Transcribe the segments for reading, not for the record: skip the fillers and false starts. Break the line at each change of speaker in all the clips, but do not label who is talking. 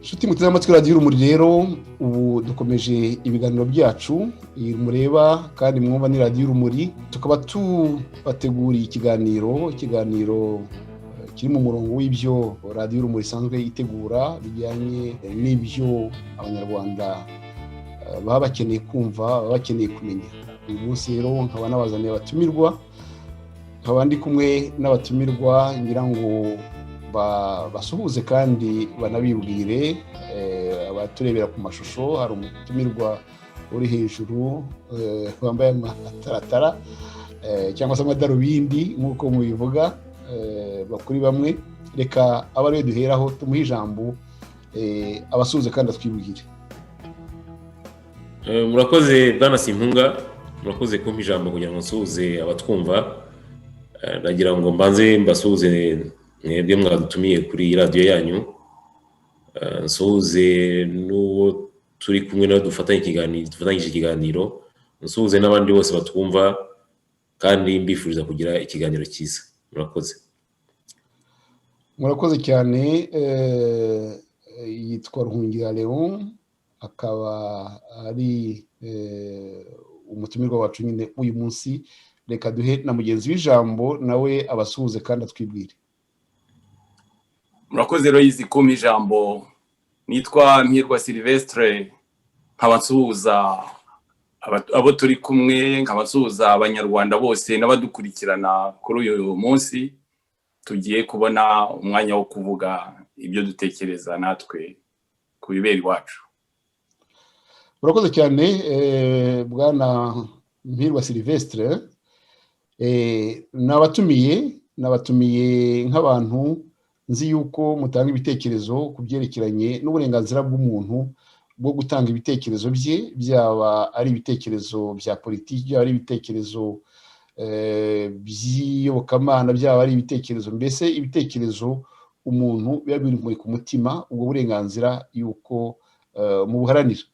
Inshuti muteze amatwi Radiyo Urumuri rero, ubu dukomeje ibiganiro byacu. Iyi mureba kandi mwumva ni Radiyo Urumuri, tukaba tubateguriye ikiganiro kiri mu murongo w'ibyo Radiyo Urumuri isanzwe itegura, bijyanye n'ibyo Abanyarwanda baba bakeneye kumva, baba bakeneye kumenya. Uyu munsi rero nkaba nabazaniye abatumirwa, nkaba ndi kumwe n'abatumirwa ngira ngo basuhuze kandi banabibwire abaturebera ku mashusho. Hari umutumirwa uri hejuru wambaye amataratara cyangwa se amadarubindi nk'uko mubivuga kuri bamwe. Reka abe ariwe duheraho, tumuhe ijambo, abasuhuze kandi atwibwire.
Murakoze bwana Simpunga, murakoze kumpa ijambo kugira ngo nsuhuze abatwumva. Nagira ngo mbanze mbasuhuze mwebwe mwadutumiye kuri radiyo yanyu, nsuhuze n'uwo turi kumwe nawe dufatanye ikiganiro, dufatanyije ikiganiro, nsuhuze n'abandi bose batwumva, kandi mbifuriza kugira ikiganiro cyiza. Murakoze.
Murakoze cyane. Yitwa Ruhungira Leon, akaba ari umutumirwa wacu nyine uyu munsi. Reka duhe na mugenzi w'ijambo, nawe abasuhuze kandi atwibwire.
Murakoze Loyizi kumpa ijambo. Nitwa Mpirwa Silvestre, nkaba nsuhuza abo turi kumwe, nkaba nsuhuza Abanyarwanda bose n'abadukurikirana kuri uyu munsi tugiye kubona umwanya wo kuvuga ibyo dutekereza natwe ku bibera iwacu.
Urakoze cyane bwana Mpirwa Silvestre. Nabatumiye nk'abantu nzi yuko mutanga ibitekerezo ku byerekeranye n'uburenganzira bw'umuntu bwo gutanga ibitekerezo bye, byaba ari ibitekerezo bya politiki, byaba ari ibitekerezo by'iyobokamana, byaba ari ibitekerezo, mbese ibitekerezo umuntu biba biri ku mutima, ubwo burenganzira yuko mubuharanira.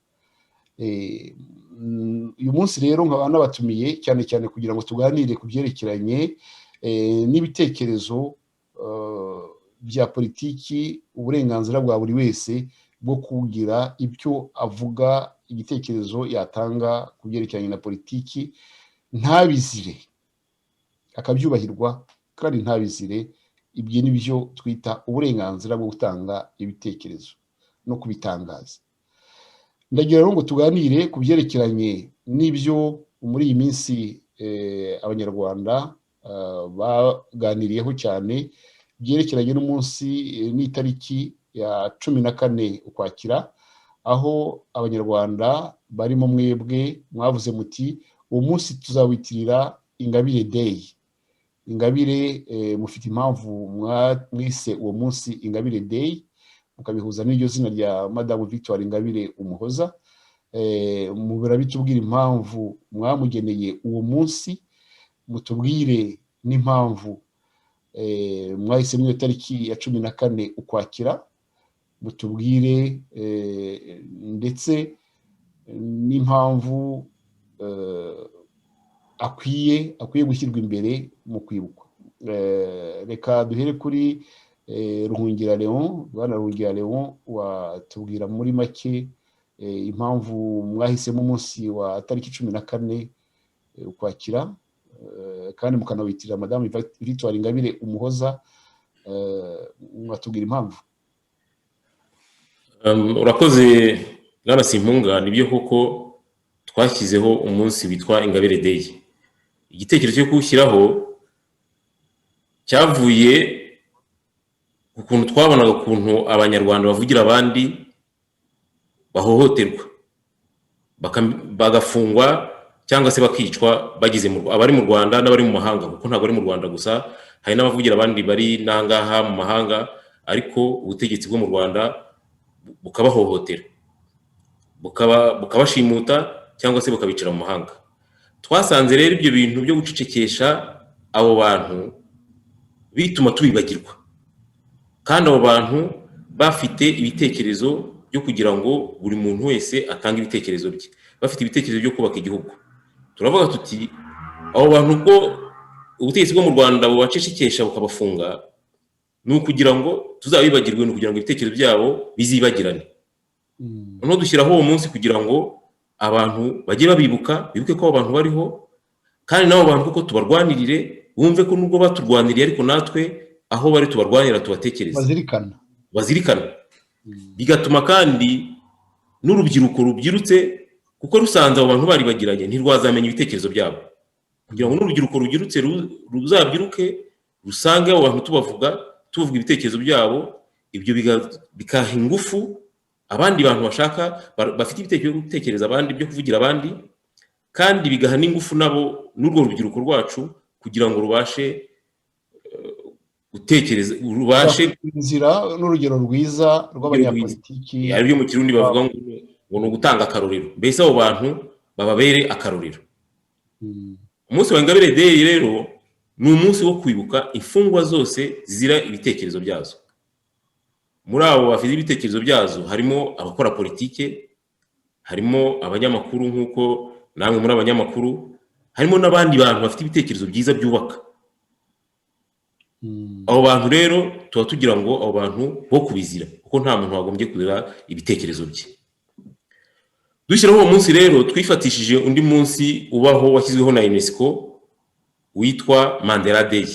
Uyu munsi rero nkaba nabatumiye cyane cyane kugira ngo tuganire ku byerekeranye n'ibitekerezo bya politiki, uburenganzira bwa buri wese bwo kugira ibyo avuga, igitekerezo yatanga ku byerekeranye na politiki ntabizire, akabyubahirwa kandi ntabizire. Ibyo ni byo twita uburenganzira bwo gutanga ibitekerezo no kubitangaza. Ndagira rero ngo tuganire ku byerekeranye n'ibyo muri iyi minsi Abanyarwanda baganiriyeho cyane, byerekeranye n'umunsi n'itariki ya 14 Ukwakira, aho Abanyarwanda barimo mwebwe mwavuze muti: "Uwo munsi tuzawitirira Ingabire Day." Ingabire, mufite impamvu mwise uwo munsi Ingabire Day, mukabihuza n'iryo zina rya Madamu Victoire Ingabire Umuhoza. Murabitubwira impamvu mwamugeneye uwo munsi, mutubwire n'impamvu mwahisemo iyo tariki ya 14 Ukwakira, mutubwire ndetse n'impamvu akwiye gushyirwa imbere mu kwibukwa. Reka duhere kuri Ruhungira Leon. Bwana Ruhungira Leon, watubwira muri make impamvu mwahisemo umunsi wa tariki 14 Ukwakira kandi mukanawitirira Madamu Victoire Ingabire Umuhoza? Mwatubwira impamvu?
Urakoze bwana Simpunga. Nibyo koko twashyizeho umunsi witwa Ingabire Day. Igitekerezo cyo kuwushyiraho cyavuye ku kuntu twabonaga ukuntu Abanyarwanda bavugira abandi bahohoterwa, bagafungwa cyangwa se bakicwa, bageze mu abari mu Rwanda n'abari mu mahanga, kuko ntabwo ari mu Rwanda gusa, hari n'abavugira abandi bari n'ahangaha mu mahanga, ariko ubutegetsi bwo mu Rwanda bukabahohotera, bukabashimuta cyangwa se bukabicira mu mahanga. Twasanze rero ibyo bintu byo gucecekesha abo bantu bituma tubibagirwa, kandi abo bantu bafite ibitekerezo byo kugira ngo buri muntu wese atange ibitekerezo bye, bafite ibitekerezo byo kubaka igihugu. Turavuga tuti abo bantu, ubwo ubutegetsi bwo mu Rwanda bubacecekesha, bukabafunga, ni ukugira ngo tuzabibagirwe, ni ukugira ngo ibitekerezo byabo bizibagirane. Noneho dushyiraho uwo munsi kugira ngo abantu bajye babibuka, bibuke ko abo bantu bariho, kandi n'abo bantu kuko tubarwanirire, bumve ko nubwo baturwaniriye, ariko natwe aho bari tubarwanira, tubatekereza.
Bazirikana.
Bazirikana. Bigatuma kandi n'urubyiruko rubyirutse, kuko rusanze abo bantu baribagiranye ntirwazamenya ibitekerezo byabo, kugira ngo n'urubyiruko rubyirutse ruzabyiruke rusange abo bantu tubavuga, tuvuga ibitekerezo byabo. Ibyo bikaha ingufu abandi bantu bashaka, bafite ibitekerezo byo gutekereza abandi, byo kuvugira abandi, kandi bigaha n'ingufu nabo n'urwo rubyiruko rwacu kugira ngo rubashe gutekereza, rubashe
inzira n'urugero rwiza rw'abanyapolitiki.
Ari byo mu Kirundi bavuga ngo ni ugutanga akarorero, mbese abo bantu bababere akarorero. Umunsi wa Ingabire Day rero ni umunsi wo kwibuka imfungwa zose zizira ibitekerezo byazo. Muri abo bafite ibitekerezo byazo harimo abakora politike, harimo abanyamakuru nk'uko namwe muri abanyamakuru, harimo n'abandi bantu bafite ibitekerezo byiza byubaka. Abo bantu rero tuba tugira ngo abo bantu bo kubizira, kuko nta muntu wagombye kuzira ibitekerezo bye. Dushyiraho uwo munsi rero, twifatishije undi munsi ubaho washyizweho na UNESCO witwa Mandela Day.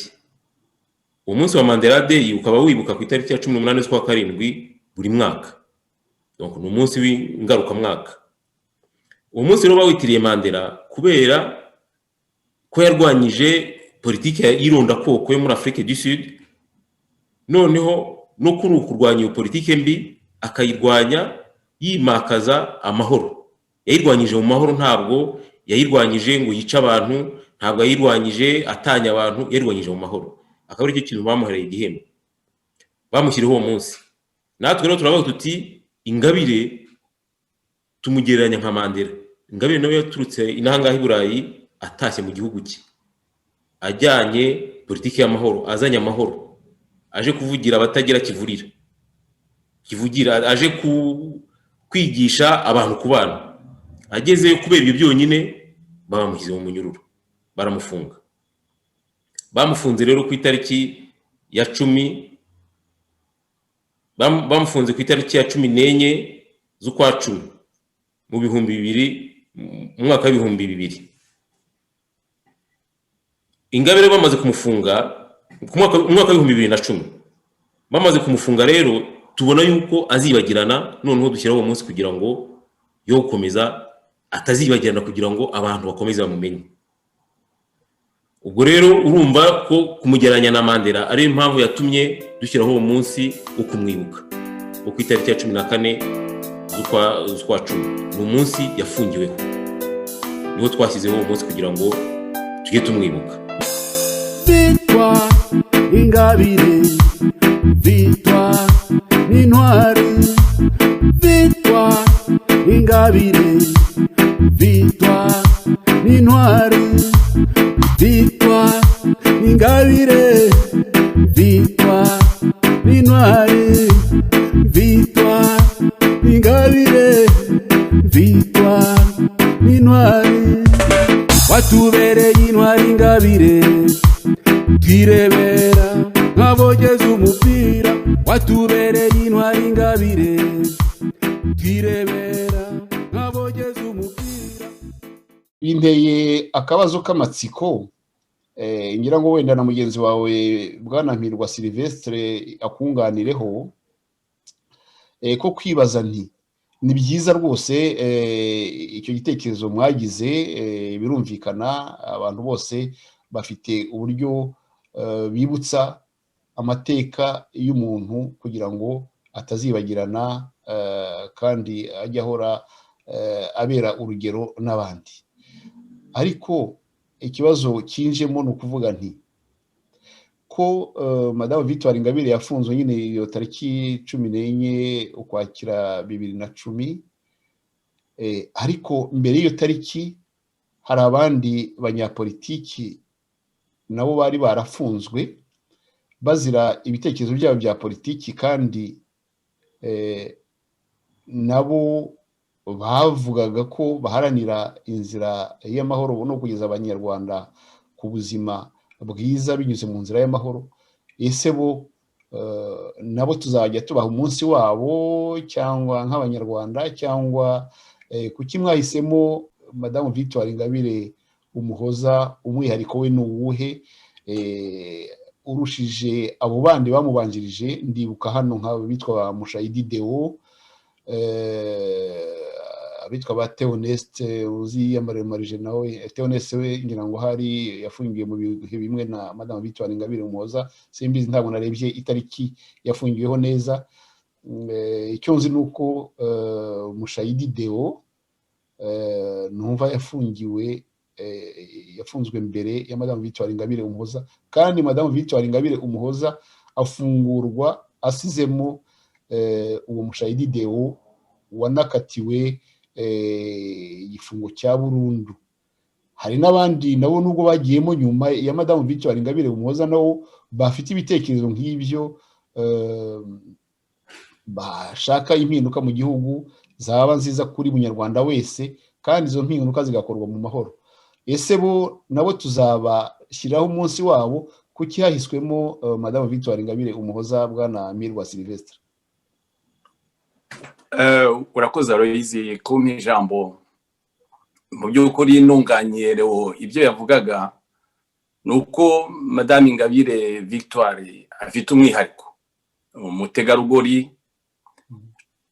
Uwo munsi wa Mandela Day ukaba wibuka ku itariki ya 18 z'ukwa karindwi buri mwaka. Donc ni umunsi w'ingarukamwaka. Uwo munsi rero bawitiriye Mandela kubera ko yarwanyije politiki y'irondakoko yo muri Afrique du Sud, noneho no kuri uku kurwanya iyo politiki mbi akayirwanya yimakaza amahoro. Yayirwanyije mu mahoro, ntabwo yayirwanyije ngo yice abantu, ntabwo yayirwanyije atanya abantu, yayirwanyije mu mahoro, akaba aricyo kintu bamuhereye igihembo, bamushyiriho uwo munsi. Natwe rero turavuga tuti Ingabire tumugereranya nka Mandela. Ingabire nawe yaturutse inahangaha i Burayi, atashye mu gihugu cye ajyanye politiki y'amahoro, azanye amahoro, aje kuvugira abatagira kivurira kivugira, aje kwigisha abantu kubana. Agezeyo, kubera ibyo byonyine bamushyize mu munyururu, baramufunga. Bamufunze rero ku itariki ya 10, bamufunze ku itariki ya 14 z'ukwa 10 mu 2000, mu mwaka w'2000. Ingabire bamaze kumufunga mu mwaka w'2010, bamaze kumufunga rero tubona yuko azibagirana. Noneho dushyiraho uwo munsi kugira ngo yo gukomeza atazibagirana, kugira ngo abantu bakomeze bamumenye. Ubwo rero urumva ko kumugereranya na Mandela ariyo mpamvu yatumye dushyiraho uwo munsi wo kumwibuka wo ku itariki ya 14 z'ukwa 10. Ni umunsi yafungiweho, niho twashyizeho uwo munsi kugira ngo tujye tumwibuka.
Victoire Ingabire, Victoire n'intwari, Victoire Ingabire, Victoire n'intwari, Victoire Ingabire, Victoire n'intwari, Victoire Ingabire, Victoire n'intwari. Watubereye intwari Ingabire, twirebera nk'abogeza umupira. Watubereye intwari Ingabire, twirebera nk'abogeza umupira.
Binteye akabazo k'amatsiko, ngira ngo wenda na mugenzi wawe bwana Mpirwa Sylvestre akunganireho. ko kwibaza nti ni byiza rwose icyo gitekerezo mwagize, birumvikana, abantu bose bafite uburyo bibutsa amateka y'umuntu kugira ngo atazibagirana kandi ajye ahora abera urugero n'abandi. Ariko ikibazo kinjemo ni ukuvuga nti ko Madamu Victoire Ingabire yafunzwe nyine iyo tariki 14 Ukwakira 2010, ariko mbere y'iyo tariki hari abandi banyapolitiki nabo bari barafunzwe bazira ibitekerezo byabo bya politiki, kandi nabo bavugaga ko baharanira inzira y'amahoro no kugeza Abanyarwanda ku buzima bwiza binyuze mu nzira y'amahoro. Ese bo nabo tuzajya tubaha umunsi wabo cyangwa nk'Abanyarwanda, cyangwa kuki mwahisemo Madamu Victoire Ingabire Umuhoza? Umwihariko we ni uwuhe urushije abo bandi bamubanjirije? Ndibuka hano nk'abitwa Mushayidi Deo, abitwa ba Theoneste uziyambaye nawe. Theoneste we ngira ngo hari yafungiwe mu bihe bimwe na Madamu Victoire Ingabire Umuhoza, simbizi, ntabwo narebye itariki yafungiweho neza. Icyo nzi ni uko Mushayidi Deo numva yafungiwe, yafunzwe mbere ya Madamu Victoire Ingabire Umuhoza, kandi Madamu Victoire Ingabire Umuhoza afungurwa asizemo uwo Mushayidi Deo wanakatiwe igifungo cya burundu. Hari n'abandi nabo, nubwo bagiyemo nyuma ya Madamu Victoire Ingabire Umuhoza, nabo bafite ibitekerezo nk'ibyo, bashaka impinduka mu gihugu zaba nziza kuri Munyarwanda wese, kandi izo mpinduka zigakorwa mu mahoro. Ese bo nabo tuzabashyiraho umunsi wabo? Kuki hahiswemo Madamu Victoire Ingabire Umuhoza, bwana Mirwa Sylvestre?
Urakoze Aloyizi kumpa ijambo. Mu by'ukuri ntunganiye Leo ibyo yavugaga, ni uko Madamu Ingabire Victoire afite umwihariko. Umutegarugori,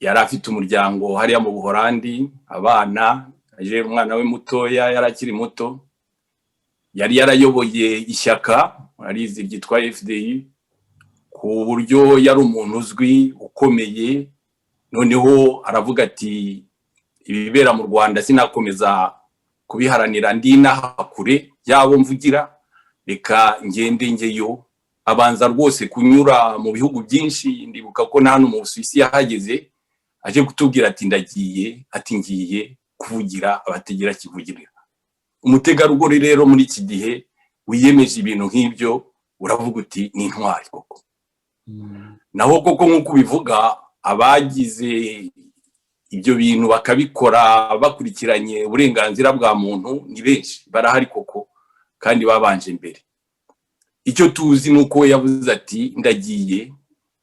yari afite umuryango hariya mu Buhorandi, abana, aje umwana we mutoya yari akiri muto, yari yarayoboye ishyaka arizi ryitwa FDU, ku buryo yari umuntu uzwi ukomeye. Noneho aravuga ati: "Ibibera mu Rwanda sinakomeza kubiharanira ndi inaha kure yabo mvugira, reka ngende ngeyo." Abanza rwose kunyura mu bihugu byinshi, ndibuka ko na hano mu Busuwisi yahageze, aje kutubwira ati: "Ndagiye," ati: "Ngiye kuvugira abatagira kivugirira." Umutegarugori rero muri iki gihe wiyemeje ibintu nk'ibyo, uravuga uti: "Ni intwari koko." Naho koko nk'uko ubivuga, abagize ibyo bintu bakabikora bakurikiranye uburenganzira bwa muntu ni benshi, barahari koko, kandi babanje mbere. Icyo tuzi ni uko we yavuze ati: "Ndagiye,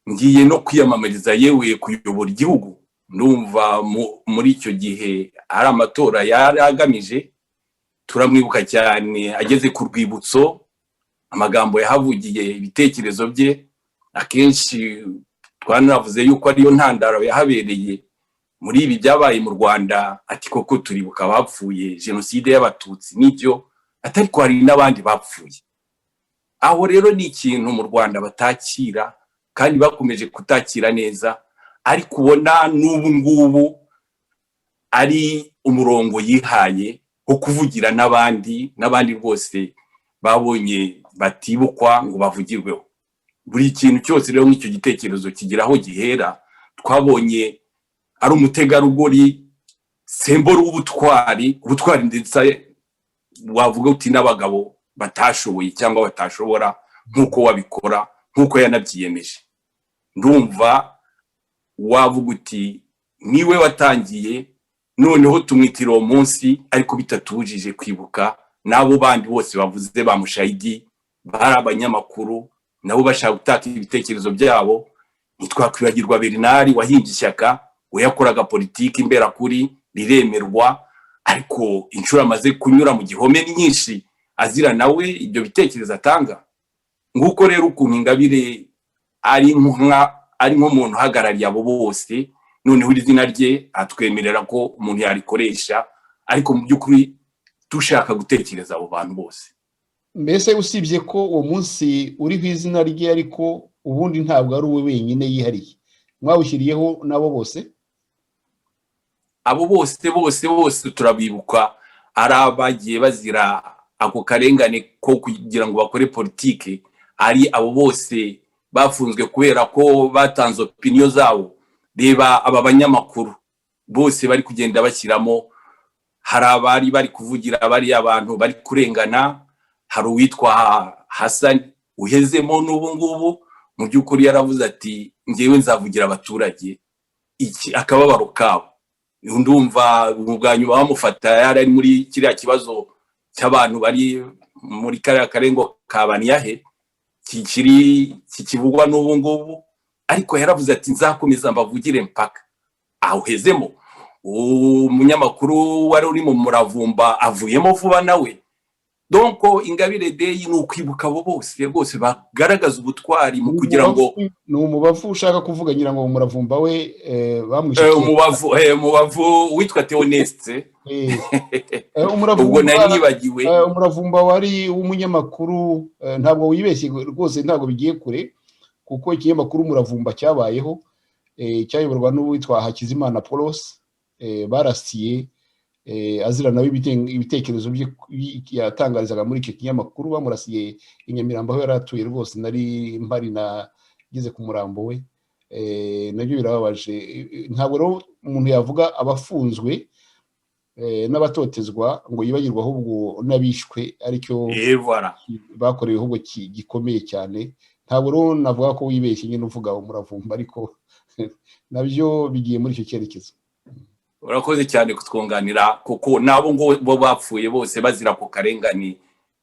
ngiye no kwiyamamariza yewe kuyobora igihugu." Ndumva muri icyo gihe hari amatora yari agamije. Turamwibuka cyane ageze ku rwibutso, amagambo yahavugiye, ibitekerezo bye. Akenshi twanavuze yuko ariyo ntandaro yahabereye muri ibi byabaye mu Rwanda. Ati: "Koko turibuka abapfuye jenoside y'Abatutsi, n'ibyo atari ko hari n'abandi bapfuye." Aho rero ni ikintu mu Rwanda batakira kandi bakomeje kutakira neza, ariko ubona n'ubu ngubu ari umurongo yihaye wo kuvugira n'abandi, n'abandi rwose babonye batibukwa ngo bavugirweho. Buri kintu cyose rero nk'icyo gitekerezo kigira aho gihera. Twabonye ari umutegarugori, symbole w'ubutwari, ubutwari ndetse wavuga uti n'abagabo batashoboye cyangwa batashobora nk'uko wabikora, nk'uko yanabyiyemeje. Ndumva wavuga uti niwe watangiye, noneho tumwitira uwo munsi, ariko bitatubujije kwibuka n'abo bandi bose bavuze, ba Mushayidi, bari abanyamakuru nabo bashaka gutaka ibitekerezo byabo. Ntitwakwibagirwa Bernard wahimbye ishyaka, we yakoraga politiki imberakuri riremerwa, ariko inshuro amaze kunyura mu gihome ni nyinshi azira nawe ibyo bitekerezo atanga. Nguko rero ukuntu Ingabire ari nka Ari nk'umuntu uhagarariye abo bose. Noneho iri zina rye atwemerera ko umuntu yarikoresha, ariko mu by'ukuri dushaka gutekereza abo bantu bose.
Mbese usibye ko uwo munsi uriho izina rye, ariko ubundi ntabwo ari uwe wenyine yihariye, mwawushyiriyeho n'abo bose?
Abo bose bose bose turabibuka, ari abagiye bazira ako karengane ko kugira ngo bakore politike, ari abo bose bafunzwe kubera ko batanze opinion zabo. Reba aba banyamakuru bose bari kugenda bashyiramo, hari abari bari kuvugira bariya bantu bari kurengana. Hari uwitwa Hasani uhezemo n'ubu ngubu. Mu by'ukuri yaravuze ati: "Ngewe nzavugira abaturage iki akababaro kabo." Ndumva bwa nyuma bamufata yari ari muri kiriya kibazo cy'abantu bari muri kariya karengo ka Baniyahe kikiri kikivugwa n'ubu ngubu, ariko yaravuze ati: "Nzakomeza mbavugire mpaka awuhezemo." Umunyamakuru wari uri mu Muravumba avuyemo vuba nawe. Donc Ingabire Day ni ukwibuka abo bose rwose bagaragaza ubutwari mu kugira ngo
Ni Umubavu ushaka kuvuga, ngira ngo Umuravumba we bamwishe.
Umubavu witwa Theoneste. Ubwo nari nibagiwe.
Umuravumba wari umunyamakuru. Ntabwo wibeshye rwose, ntabwo bigiye kure, kuko ikinyamakuru Umuravumba cyabayeho, cyayoborwa n'uwitwa Hakizimana Polos, barasiye azira nawe ibitekerezo bye yatangarizaga muri icyo kinyamakuru. Bamurasiye i Nyamirambo aho yari atuye. Rwose nari mpari, nageze ku murambo we, nabyo birababaje. Ntabwo rero umuntu yavuga abafunzwe n'abatotezwa ngo yibagirwe ahubwo n'abishwe, aricyo bakorewe ahubwo gikomeye cyane. Ntabwo rero navuga ko wibeshye nyine uvuga Umuravumba, ariko nabyo bigiye muri icyo cyerekezo.
Urakoze cyane kutwunganira, kuko nabo ngo bo bapfuye bose bazira ku karengane,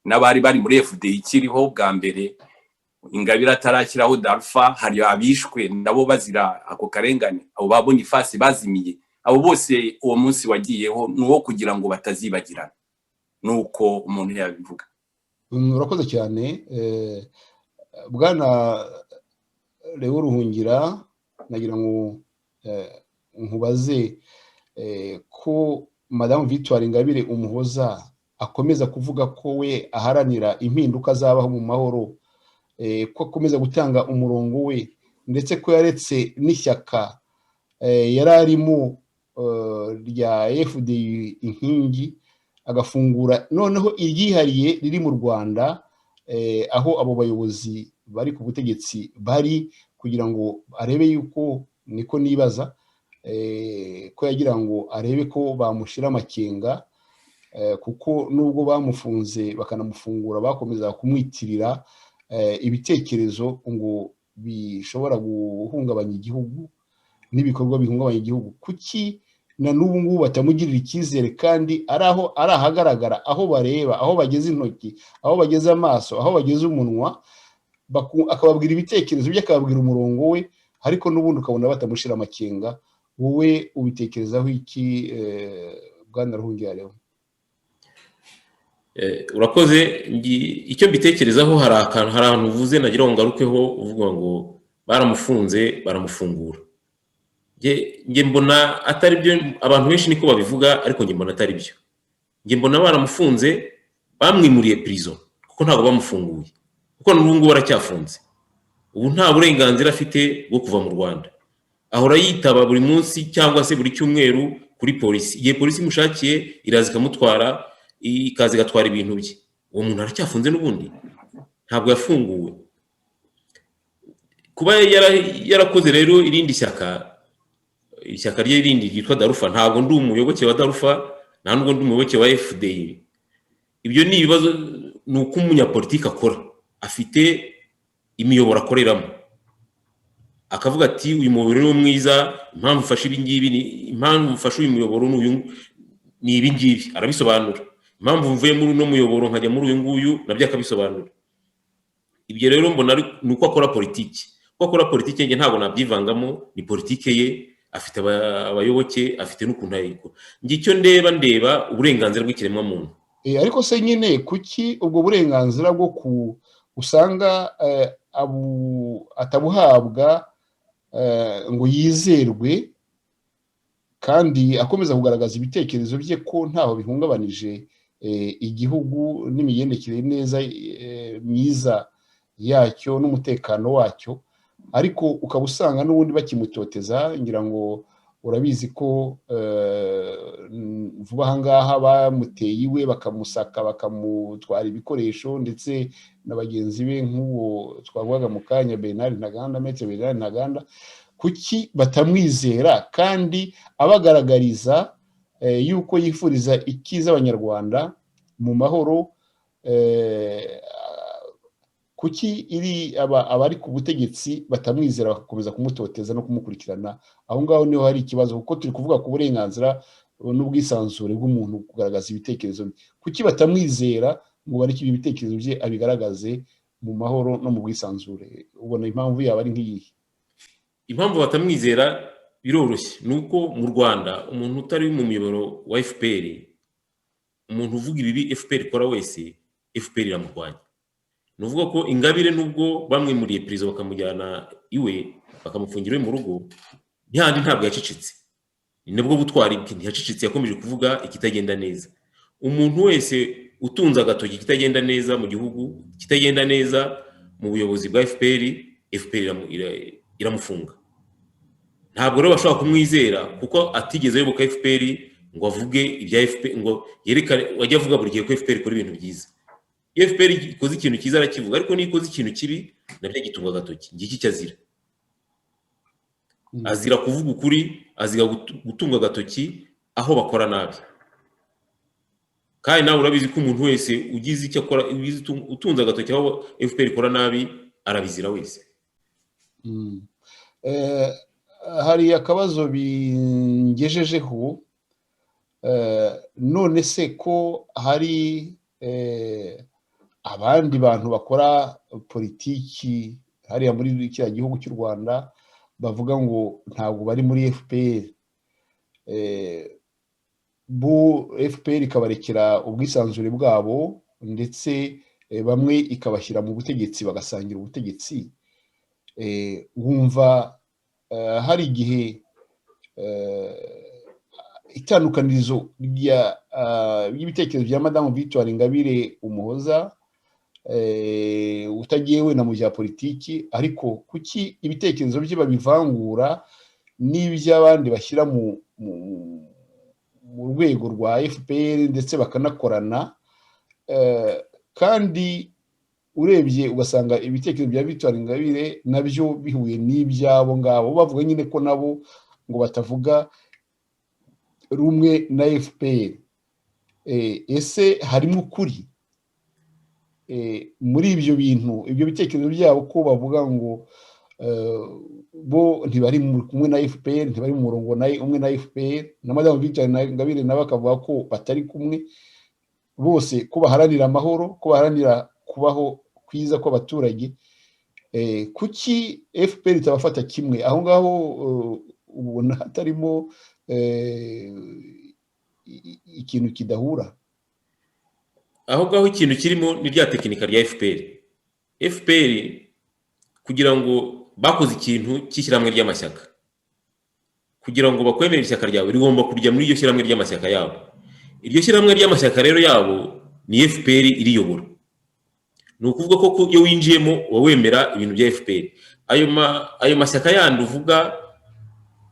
n'abari bari muri FDU ikiriho bwa mbere, Ingabire atarashyiraho DALFA, hari abishwe nabo bazira ako karengane, abo ba Boniface bazimiye. Abo bose uwo munsi wagiyeho ni uwo kugira ngo batazibagirana, nuko umuntu yabivuga.
Urakoze cyane, bwana Leo Ruhungira. Nagira ngo nkubaze ko Madamu Victoire Ingabire Umuhoza akomeza kuvuga ko we aharanira impinduka zabaho mu mahoro, ko akomeza gutanga umurongo we, ndetse ko yaretse n'ishyaka yari arimo rya FDU Inkingi, agafungura noneho iryihariye riri mu Rwanda, aho abo bayobozi bari ku butegetsi bari, kugira ngo arebe yuko, niko nibaza, ko yagira ngo arebe ko bamushyira amakenga, kuko nubwo bamufunze bakanamufungura, bakomeza kumwitirira ibitekerezo ngo bishobora guhungabanya igihugu n'ibikorwa bihungabanya igihugu. Kuki na n'ubu ngubu batamugirira icyizere, kandi ari aho, ari ahagaragara, aho bareba, aho bageze intoki, aho bageze amaso, aho bageze umunwa, akababwira ibitekerezo bye, akababwira umurongo we, ariko n'ubundi ukabona batamushyira amakenga? Wowe ubitekerezaho iki, bwana Ruhungira Leo?
Urakoze. Icyo mbitekerezaho, hari akantu, hari ahantu uvuze nagira ngo ngarukeho, uvuga ngo baramufunze baramufungura. Njye mbona atari byo. Abantu benshi niko babivuga, ariko njye mbona atari byo. Njye mbona baramufunze, bamwimuriye prison, kuko ntabwo bamufunguye, kuko n'ubu ngubu aracyafunze. Ubu nta burenganzira afite bwo kuva mu Rwanda. Ahora yitaba buri munsi cyangwa se buri cyumweru kuri polisi. Igihe polisi imushakiye iraza ikamutwara, ikaza igatwara ibintu bye. Uwo muntu aracyafunze n'ubundi, ntabwo yafunguwe. Kuba yarakoze rero irindi shyaka, ishyaka rye rindi ryitwa DALFA, ntabwo ndi umuyoboke wa DALFA, nta nubwo ndi umuyoboke wa FDU. Ibyo ni ibibazo, ni uko umunyapolitiki akora, afite imiyoboro akoreramo, akavuga ati: "Uyu muyoboro ni mwiza, impamvu mfashe ibi ngibi, impamvu mfashe uyu muyoboro ni ibi ngibi," arabisobanura. Impamvu mvuye muri uno muyoboro nkajya muri uyu nguyu, nabyo akabisobanura. Ibyo rero mbona ni uko akora politiki. Uko akora politiki njye ntabwo nabyivangamo, ni politiki ye, afite abayoboke, afite n'ukuntu ayikora. Njye icyo ndeba, ndeba uburenganzira bw'ikiremwamuntu.
Ariko se nyine kuki ubwo burenganzira bwo ku usanga atabuhabwa? ngo yizerwe, kandi akomeza kugaragaza ibitekerezo bye ko ntaho bihungabanije igihugu n'imigendekere neza myiza yacyo n'umutekano wacyo, ariko ukaba usanga n'ubundi bakimutoteza. Ngira ngo urabizi ko vuba aha ngaha bamuteye iwe, bakamusaka, bakamutwara ibikoresho, ndetse na bagenzi be nk'uwo twavugaga mu kanya, Bernard Ntaganda, Maître Bernard Ntaganda. Kuki batamwizera kandi abagaragariza yuko yifuriza icyiza Abanyarwanda mu mahoro? Kuki iri abari ku butegetsi batamwizera, bagakomeza kumutoteza no kumukurikirana? Aho ngaho niho hari ikibazo, kuko turi kuvuga ku burenganzira n'ubwisanzure bw'umuntu kugaragaza ibitekerezo bye. Kuki batamwizera ngo bareke ibyo bitekerezo bye abigaragaze mu mahoro no mu bwisanzure? Ubona impamvu yaba ari nk'iyihe?
Impamvu batamwizera biroroshye, ni uko mu Rwanda umuntu utari mu muyoboro wa FPR, umuntu uvuga ibibi FPR ikora wese, FPR iramurwanya. Ni ukuvuga ko Ingabire, nubwo bamwimuriye perezida bakamujyana iwe, bakamufungira iwe mu rugo, ntihandi ntabwo yacecetse. Ni nabwo butwari bwe, ntiyacecetse, yakomeje kuvuga ikitagenda neza. Umuntu wese utunze agatoki ikitagenda neza mu gihugu, ikitagenda neza mu buyobozi bwa FPR, FPR iramufunga. Ntabwo rero bashobora kumwizera kuko atigeze ayoboka FPR ngo avuge ibya FPR, ngo yerekane, wajya avuga buri gihe ko FPR ikora ibintu byiza. Iyo FPR ikoze ikintu cyiza arakivuga, ariko niyo ikoze ikintu kibi nabyo agitunga agatoki. Ngiki icyo azira: azira kuvuga ukuri, azira gutunga agatoki aho bakora nabi. Kandi nawe urabizi ko umuntu wese ugize icyo akora, utunze agatoki aho FPR ikora nabi, arabizira wese.
Hari akabazo bingejejeho. None se ko hari abandi bantu bakora politiki hariya muri kiriya gihugu cy'u Rwanda bavuga ngo ntabwo bari muri FPR, bo FPR ikabarekera ubwisanzure bwabo, ndetse bamwe ikabashyira mu butegetsi, bagasangira ubutegetsi, wumva hari igihe itandukanirizo ry'ibitekerezo bya Madamu Victoire Ingabire Umuhoza, utagiye wenda mu bya politiki, ariko kuki ibitekerezo bye babivangura n'iby'abandi bashyira mu rwego rwa FPR, ndetse bakanakorana? Kandi urebye ugasanga ibitekerezo bya Victoire Ingabire nabyo bihuye n'iby'abo ngabo bavuga nyine ko nabo ngo batavuga rumwe na FPR. Ese harimo ukuri muri ibyo bintu, ibyo bitekerezo byabo, ko bavuga ngo bo ntibari kumwe na FPR, ntibari mu murongo umwe na FPR, na Madamu Victoire Ingabire nawe akavuga ko batari kumwe bose, ko baharanira amahoro, ko baharanira kubaho kwiza kw'abaturage? Kuki FPR itabafata kimwe? Aho ngaho ubona hatarimo ikintu kidahura?
Aho ngaho ikintu kirimo ni rya tekinika rya FPR. FPR kugira ngo bakoze ikintu cy'ishyirahamwe ry'amashyaka, kugira ngo bakwemere ishyaka ryawe rigomba kujya muri iryo shyirahamwe ry'amashyaka yabo. Iryo shyirahamwe ry'amashyaka rero yabo ni FPR iriyobora. Ni ukuvuga ko iyo winjiyemo uba wemera ibintu bya FPR. Ayo mashyaka yandi uvuga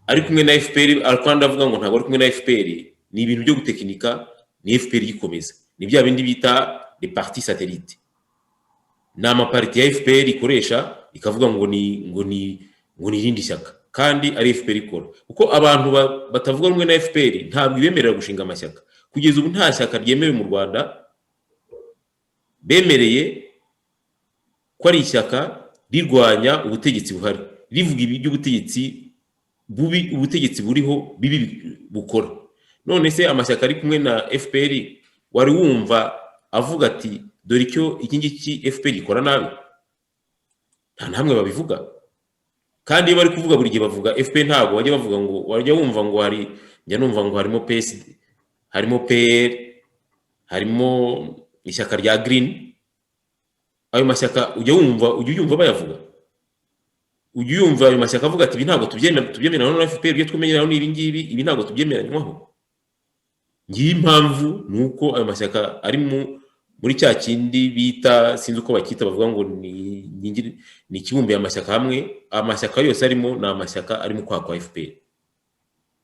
ari kumwe na FPR, ariko andi avuga ngo ntabwo ari kumwe na FPR, ni ibintu byo gutekinika, ni FPR igikomeza. Ni bya bindi bita les partis satellites, ni amapariti ya FPR ikoresha ikavuga ngo ni irindi shyaka kandi ari FPR ikora, kuko abantu batavuga rumwe na FPR ntabwo ibemerera gushinga amashyaka. Kugeza ubu nta shyaka ryemewe mu Rwanda bemereye ko ari ishyaka rirwanya ubutegetsi buhari, rivuga iby'ubutegetsi bubi, ubutegetsi buriho bibi bukora. None se amashyaka ari kumwe na FPR wari wumva avuga ati: "Dore icyo iki ngiki FPR ikora nabi"? Nta na hamwe babivuga. Kandi iyo bari kuvuga buri gihe bavuga FPR, ntabwo bajya bavuga ngo, wajya wumva ngo hari, njya numva ngo harimo PSD, harimo PR, harimo ishyaka rya Green. Ayo mashyaka ujya wumva, ujya uyumva bayavuga? Ujya uyumva ayo mashyaka avuga ati: "Ibi ntabwo tubyemera, tubyemera na FPR, ibyo twemereraho ni ibi ngibi, ibi ntabwo tubyemeranywaho." Ngiyi impamvu ni uko ayo mashyaka ari muri cya kindi bita, sinzi uko bacyita, bavuga ngo ni ikibumbiye amashyaka hamwe. Amashyaka yose arimo ni amashyaka ari mu kwaha kwa FPR.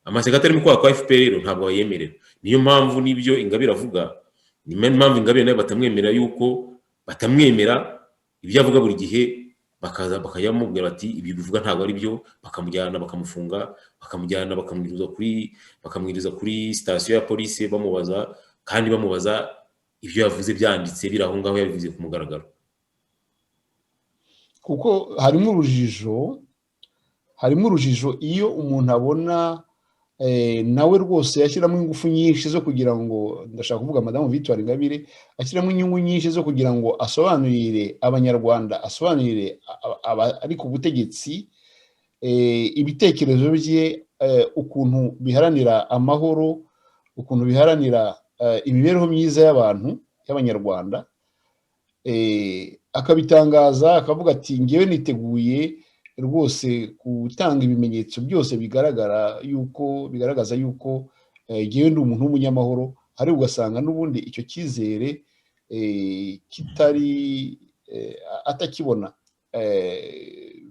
Amashyaka atari mu kwaha kwa FPR rero ntabwo bayemerera. Niyo mpamvu n'ibyo Ingabire avuga, niyo mpamvu Ingabire nawe batamwemera, yuko batamwemera ibyo avuga buri gihe, bakaza bakajya bamubwira bati: "Ibi bivuga ntabwo ari byo." Bakamujyana bakamufunga, bakamujyana bakamwiriza kuri sitasiyo ya polisi bamubaza, kandi bamubaza ibyo yavuze byanditse, biri aho ngaho, yabivuze ku mugaragaro.
Kuko harimo urujijo iyo umuntu abona nawe rwose yashyiramo ingufu nyinshi zo kugira ngo, ndashaka kuvuga Madamu Victoire Ingabire, ashyiramo inyungu nyinshi zo kugira ngo asobanurire Abanyarwanda, asobanurire ari ku butegetsi ibitekerezo bye, ukuntu biharanira amahoro, ukuntu biharanira imibereho myiza y'abantu, y'Abanyarwanda, akabitangaza, akavuga ati: "Ngewe niteguye rwose gutanga ibimenyetso byose bigaragara yuko, bigaragaza yuko ngewe ndi umuntu w'umunyamahoro." Ariko ugasanga n'ubundi icyo cyizere kitari, atakibona.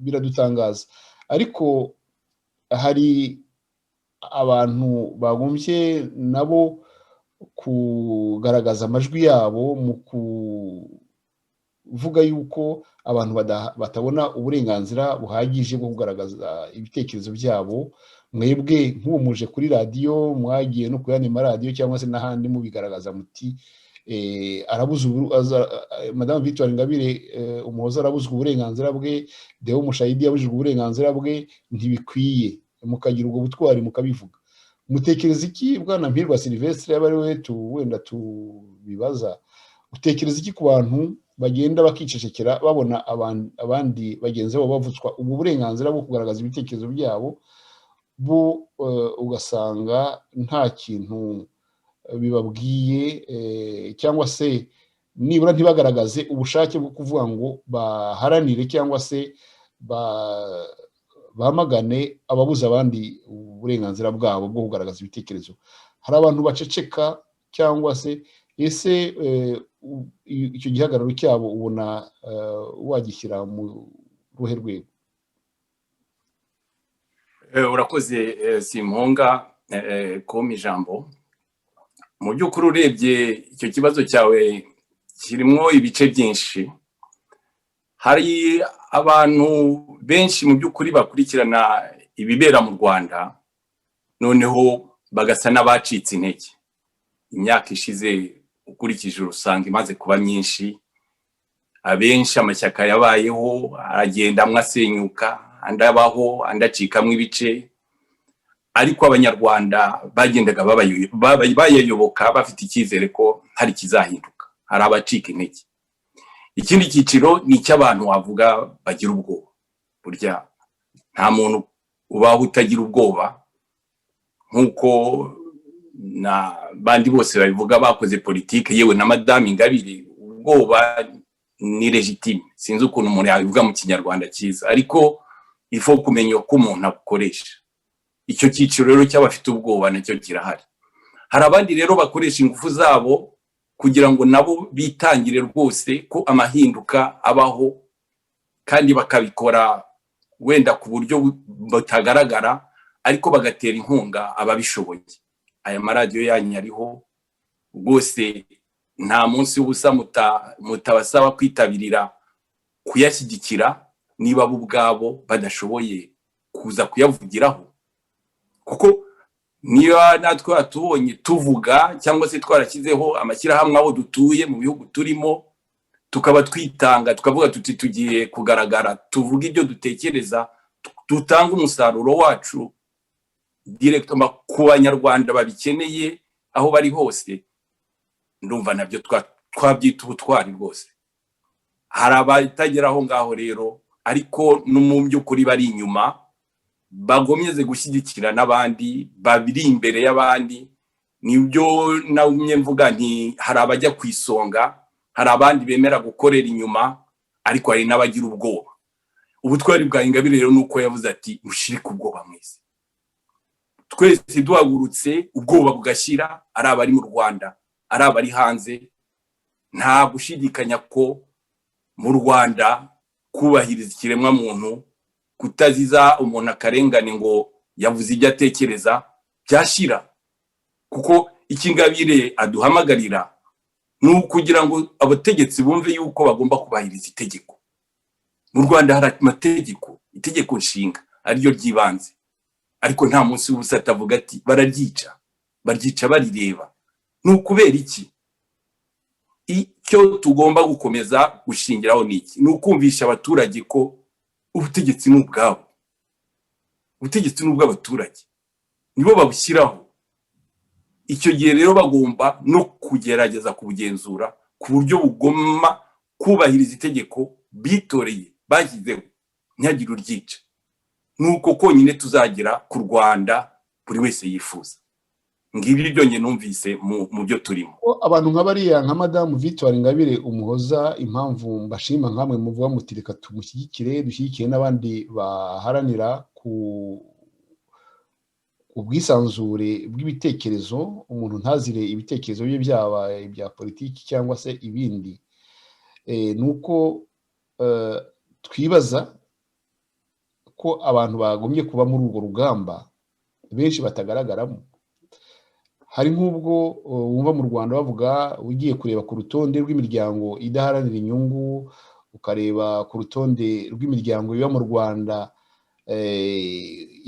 Biradutangaza. Ariko hari abantu bagombye nabo kugaragaza amajwi yabo mu kuvuga yuko abantu batabona uburenganzira buhagije bwo kugaragaza ibitekerezo byabo. Mwebwe nk'ubu muje kuri radiyo, mwagiye no ku yandi maradiyo cyangwa se n'ahandi, mubigaragaza muti: "Arabuze Madamu Victoire Ingabire Umuhoza arabuzwa uburenganzira bwe, Deo Mushayidi yabujijwe uburenganzira bwe, ntibikwiye." Mukagira ubwo butwari mukabivuga. Mutekereza iki, bwana Mpirwa Sylvestre, yaba ari we wenda tubibaza, utekereza iki ku bantu bagenda bakicecekera babona abandi bagenzi babo bavutswa ubu burenganzira bwo kugaragaza ibitekerezo byabo, bo ugasanga nta kintu bibabwiye, cyangwa se nibura ntibagaragaze ubushake bwo kuvuga ngo baharanire cyangwa se bamagane ababuza abandi uburenganzira bwabo bwo kugaragaza ibitekerezo? Hari abantu baceceka, cyangwa se ese icyo gihagararo cyabo ubona wagishyira mu ruhe rwego?
Urakoze, Simpunga, kumpa ijambo. Mu by'ukuri, urebye icyo kibazo cyawe kirimo ibice byinshi. Hari abantu benshi mu by'ukuri bakurikirana ibibera mu Rwanda, noneho bagasa n'abacitse intege. Imyaka ishize, ukurikije, usanga imaze kuba myinshi. Abenshi amashyaka yabayeho aragenda, amwe asenyuka, andi abaho, andi acikamo ibice, ariko Abanyarwanda bagendaga bayayoboka bafite icyizere ko hari ikizahinduka. Hari abacika intege. Ikindi cyiciro ni icy'abantu wavuga bagira ubwoba. Burya nta muntu ubaho utagira ubwoba, nk'uko na bandi bose babivuga bakoze politike, yewe na Madamu Ingabire. Ubwoba ni légitime, sinzi ukuntu umuntu yabivuga mu Kinyarwanda cyiza, ariko il faut kumenya uko umuntu abukoresha. Icyo cyiciro rero cy'abafite ubwoba nacyo kirahari. Hari abandi rero bakoresha ingufu zabo kugira ngo nabo bitangire rwose ko amahinduka abaho, kandi bakabikora wenda ku buryo butagaragara, ariko bagatera inkunga ababishoboye. Aya maradiyo yanyu ariho rwose, nta munsi w'ubusa mutabasaba kwitabirira kuyashyigikira, niba bo ubwabo badashoboye kuza kuyavugiraho. Kuko niba natwe watubonye tuvuga, cyangwa se twarashyizeho amashyirahamwe aho dutuye mu bihugu turimo, tukaba twitanga, tukavuga tuti: "Tugiye kugaragara, tuvuge ibyo dutekereza, dutanga umusaruro wacu directement ku Banyarwanda babikeneye aho bari hose," ndumva nabyo twabyita ubutwari rwose. Hari abatagera aho ngaho rero, ariko no mu by'ukuri bari inyuma, bagomeze gushyigikira n'abandi bari imbere y'abandi. Nibyo namye mvuga nti: hari abajya ku isonga, hari abandi bemera gukorera inyuma, ariko hari n'abagira ubwoba. Ubutwari bwa Ingabire rero ni uko yavuze ati: "Mushirike ubwoba mwese." Twese duhagurutse, ubwoba bugashyira, ari abari mu Rwanda, ari abari hanze, nta gushidikanya ko mu Rwanda kubahiriza ikiremwamuntu, kutaziza umuntu akarengane ngo yavuze ibyo atekereza, byashyira. Kuko icyo Ingabire aduhamagarira ni ukugira ngo abategetsi bumve yuko bagomba kubahiriza itegeko. Mu Rwanda hari amategeko, Itegeko Nshinga ariryo ry'ibanze, ariko nta munsi w'ubusa atavuga ati: "Bararyica, baryica barireba." Ni ukubera iki? Icyo tugomba gukomeza gushingiraho ni iki? Ni ukumvisha abaturage ko ubutegetsi ni ubwabo, ubutegetsi ni ubw'abaturage, nibo babushyiraho. Icyo gihe rero bagomba no kugerageza kubugenzura ku buryo bugomba kubahiriza itegeko bitoreye, bashyizeho, ntihagire uryica. Ni uko konyine tuzagera ku Rwanda buri wese yifuza. Ngibi byongeye numvise mu byo turimo.
Abantu nka bariya, nka Madamu Victoire Ingabire Umuhoza, impamvu mbashima nkamwe muvuga muti: "Reka tumushyigikire, dushyigikire n'abandi baharanira ku ubwisanzure bw'ibitekerezo, umuntu ntazire ibitekerezo bye, byaba ibya politiki cyangwa se ibindi," ni uko twibaza ko abantu bagombye kuba muri urwo rugamba benshi batagaragaramo. Hari nk'ubwo wumva mu Rwanda bavuga, ugiye kureba ku rutonde rw'imiryango idaharanira inyungu, ukareba ku rutonde rw'imiryango iba mu Rwanda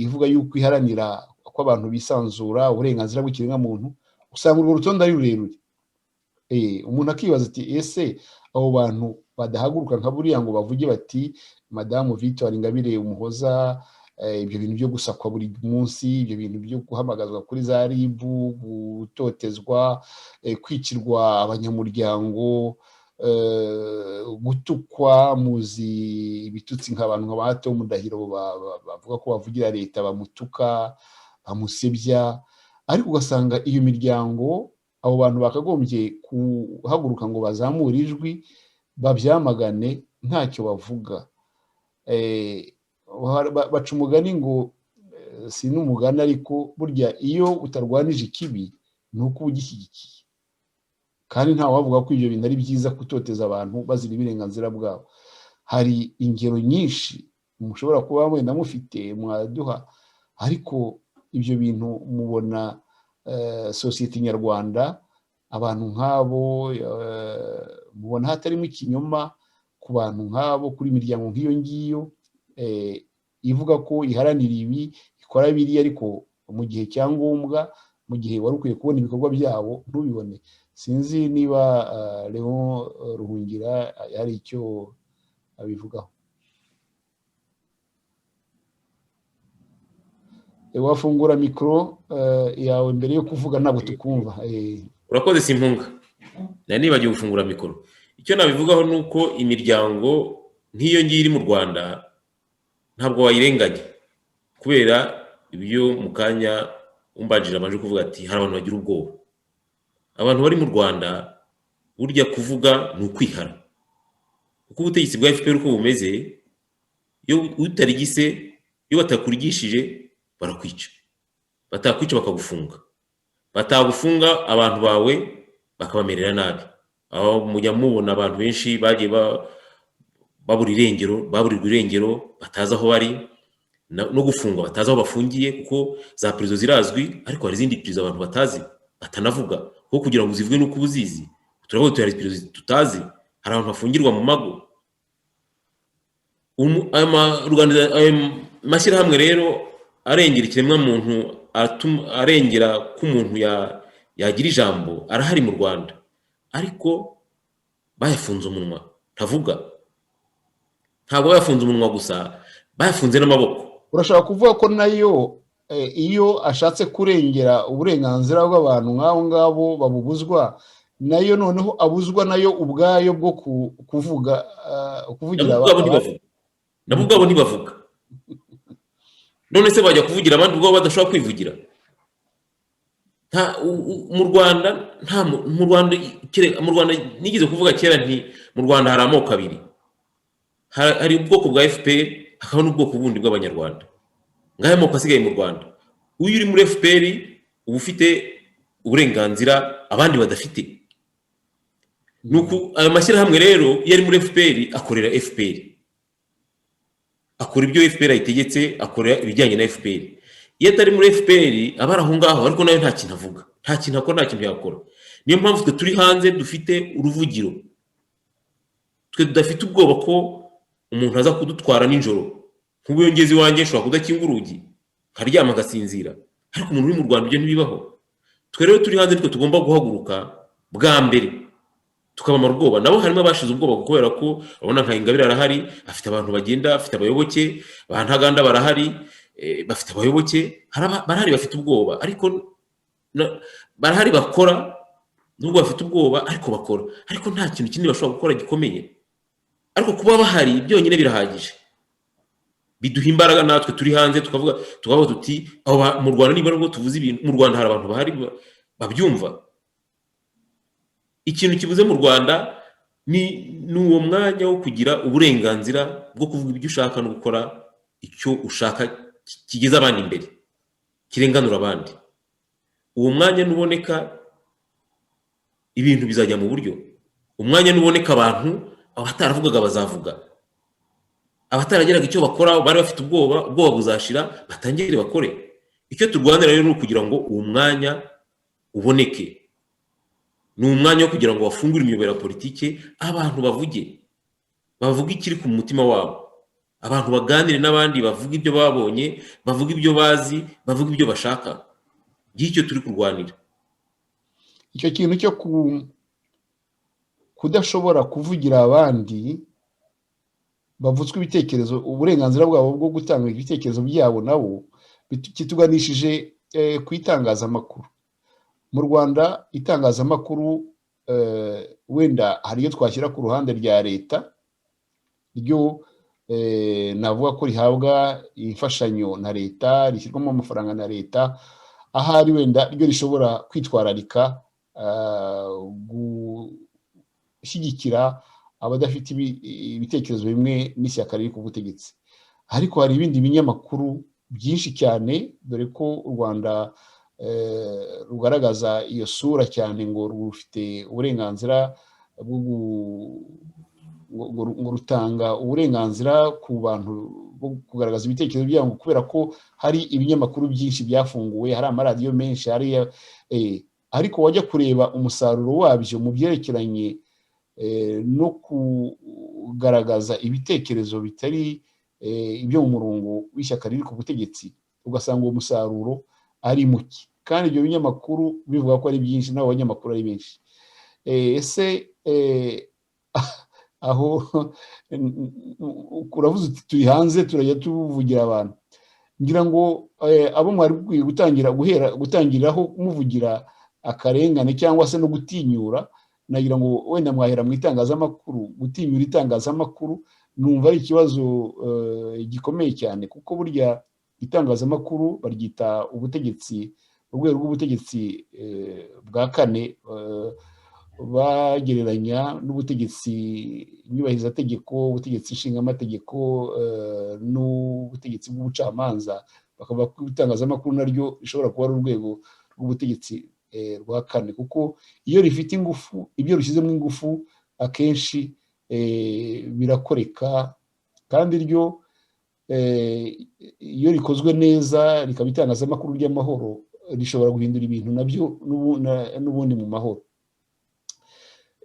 ivuga yuko iharanira ko abantu bisanzura, uburenganzira bw'ikiremwamuntu, usanga urwo rutonde ari rurerure. Umuntu akibaza ati: "Ese abo bantu badahaguruka nka buriya ngo bavuge bati: 'Madamu Victoire Ingabire Umuhoza, ibyo bintu byo gusakwa buri munsi, ibyo bintu byo guhamagazwa kuri za RIB, gutotezwa, kwicirwa abanyamuryango, gutukwa,' muzi ibitutsi nk'abantu nka ba Tom Ndahiro bavuga ko bavugira leta bamutuka, bamusebya," ariko ugasanga iyo miryango, abo bantu bakagombye guhaguruka ngo bazamure ijwi babyamagane, ntacyo bavuga. Baca umugani ngo, si n'umugani, ariko burya iyo utarwanije ikibi ni uko uba ugishyigikiye. Kandi nta wavuga ko ibyo bintu ari byiza, gutoteza abantu bazira uburenganzira bwabo. Hari ingero nyinshi mushobora kuba wenda mufite mwaduha, ariko ibyo bintu mubona sosiyete nyarwanda, abantu nk'abo, mubona hatarimo ikinyoma ku bantu nk'abo, kuri imiryango nk'iyo ngiyo ivuga ko iharanira ibi, ikora biriya, ariko mu gihe cya ngombwa, mu gihe wari ukwiye kubona ibikorwa byabo, ntubibone? Sinzi niba Leon Ruhungira hari icyo abivugaho. Wafungura mikoro yawe mbere yo kuvuga, ntabwo tukumva.
Urakoze, Simpunga. Nari nibagiwe gufungura mikoro. Icyo nabivugaho ni uko imiryango nk'iyo ngiyo iri mu Rwanda ntabwo wayirenganya, kubera ibyo mu kanya umbanjira amajwi kuvuga ati: "Hari abantu bagira ubwoba." Abantu bari mu Rwanda, burya kuvuga ni ukwihara, kuko ubutegetsi bwa FPR uko bumeze, iyo utarigise, iyo batakurigishije barakwica, batakwica bakagufunga, batagufunga abantu bawe bakabamerera nabi. Aho mujya mubona abantu benshi bagiye babura irengero, baburirwa irengero, batazi aho bari, no gufungwa batazi aho bafungiye, kuko za prison zirazwi, ariko hari izindi prison abantu batazi, batanavuga, kuko kugira ngo uzivuge nuko uba uzizi. Turavuga tuti: "Hari prison tutazi." Hari abantu bafungirwa mu mago. Ayo mashyirahamwe rero arengera ikiremwamuntu, arengera ko umuntu yagira ijambo, arahari mu Rwanda, ariko bayafunze umunwa ntavuga. Ntabwo bayafunze umunwa gusa, bayafunze n'amaboko.
Urashaka kuvuga ko nayo iyo ashatse kurengera uburenganzira bw'abantu nk'abo ngabo babubuzwa, nayo noneho abuzwa nayo ubwayo bwo kuvuga, kuvugira?
Nabo ubwabo ntibavuga, nabo ubwabo ntibavuga. None se bajya kuvugira abandi ubwabo badashobora kwivugira? Mu Rwanda nta mu Rwanda mu Rwanda nigeze kuvuga kera nti: "Mu Rwanda hari amoko abiri." Hari ubwoko bwa FPR. Hakaba n'ubwoko bundi bw'Abanyarwanda. Ngaya moko asigaye mu Rwanda. Uyu uri muri FPR uba ufite uburenganzira abandi badafite. Nuko ayo mashyirahamwe rero, iyo ari muri FPR, akorera FPR, akora ibyo FPR ayitegetse, akora ibijyanye na FPR. Iyo atari muri FPR, aba ari aho ngaho, ariko nayo nta kintu avuga, nta kintu akora, nta kintu yakora. Niyo mpamvu twe turi hanze dufite uruvugiro, twe tudafite ubwoba ko umuntu aza kudutwara nijoro. Nk'ubu iyo ngeze iwanjye nshobora kudakinga urugi, nkaryama, ngasinzira, ariko umuntu uri mu Rwanda ibyo ntibibaho. Twe rero turi hanze nitwe tugomba guhaguruka bwa mbere, tukabamara ubwoba. Nabo harimo abashize ubwoba, kubera ko urabona nka Ingabire arahari, afite abantu bagenda, afite abayoboke. Ba Ntaganda barahari, bafite abayoboke. Barahari bafite ubwoba, ariko barahari bakora. Nubwo bafite ubwoba ariko bakora, ariko nta kintu kinini bashobora gukora gikomeye. Ariko kuba bahari byonyine birahagije, biduha imbaraga natwe turi hanze, tukavuga tuti aho mu Rwanda, niba nubwo tuvuze ibintu mu Rwanda, hari abantu bahari babyumva. Ikintu kibuze mu Rwanda ni uwo mwanya wo kugira uburenganzira bwo kuvuga ibyo ushaka no gukora icyo ushaka kigeza abandi imbere, kirenganura abandi. Uwo mwanya nuboneka, ibintu bizajya mu buryo. Umwanya nuboneka, abantu abataravugaga bazavuga, abatarageraga icyo bakora bari bafite ubwoba, ubwoba buzashira, batangire bakore. Icyo turwanira rero ni ukugira ngo uwo mwanya uboneke, ni umwanya wo kugira ngo bafungure imiyoboro ya politike, abantu bavuge, bavuge ikiri ku mutima wabo, abantu baganire n'abandi, bavuge ibyo babonye, bavuge ibyo bazi, bavuge ibyo bashaka. Ngicyo turi kurwanira.
Icyo kintu cyo kudashobora kuvugira abandi bavutswa ibitekerezo, uburenganzira bwabo bwo gutanga ibitekerezo byabo, nabo kituganishije ku itangazamakuru mu Rwanda. Itangazamakuru wenda hari iyo twashyira ku ruhande rya leta, ryo navuga ko rihabwa imfashanyo na leta, rishyirwamo amafaranga na leta, ahari wenda ryo rishobora kwitwararika gushyigikira abadafite ibitekerezo bimwe n'ishyaka riri ku butegetsi. Ariko hari ibindi binyamakuru byinshi cyane, dore ko u Rwanda rugaragaza iyo sura cyane ngo rufite uburenganzira bwo ngo rutanga uburenganzira ku bantu bwo kugaragaza ibitekerezo byabo, kubera ko hari ibinyamakuru byinshi byafunguwe, hari amaradiyo menshi, hari ariko wajya kureba umusaruro wabyo mu byerekeranye no kugaragaza ibitekerezo bitari ibyo mu murongo w'ishyaka riri ku butegetsi, ugasanga uwo musaruro ari muke, kandi ibyo binyamakuru bivuga ko ari byinshi, n'abo banyamakuru ari benshi. Ese aho uravuze uti turi hanze, turajya tuvugira abantu, ngira ngo abo mwari mukwiye gutangira guhera gutangiriraho muvugira akarengane cyangwa se no gutinyura, nagira ngo wenda mwahera mu itangazamakuru. Gutinyura itangazamakuru numva ari ikibazo gikomeye cyane, kuko burya itangazamakuru baryita ubutegetsi, urwego rw'ubutegetsi bwa kane, bagereranya n'ubutegetsi nyubahirizategeko, ubutegetsi nshingamategeko n'ubutegetsi bw'ubucamanza. Bakavuga ko itangazamakuru naryo rishobora kuba ari urwego rw'ubutegetsi rwa kane, kuko iyo rifite ingufu, ibyo rushyizemo ingufu akenshi birakoreka, kandi ryo iyo rikozwe neza rikaba itangazamakuru ry'amahoro, rishobora guhindura ibintu nabyo n'ubundi mu mahoro.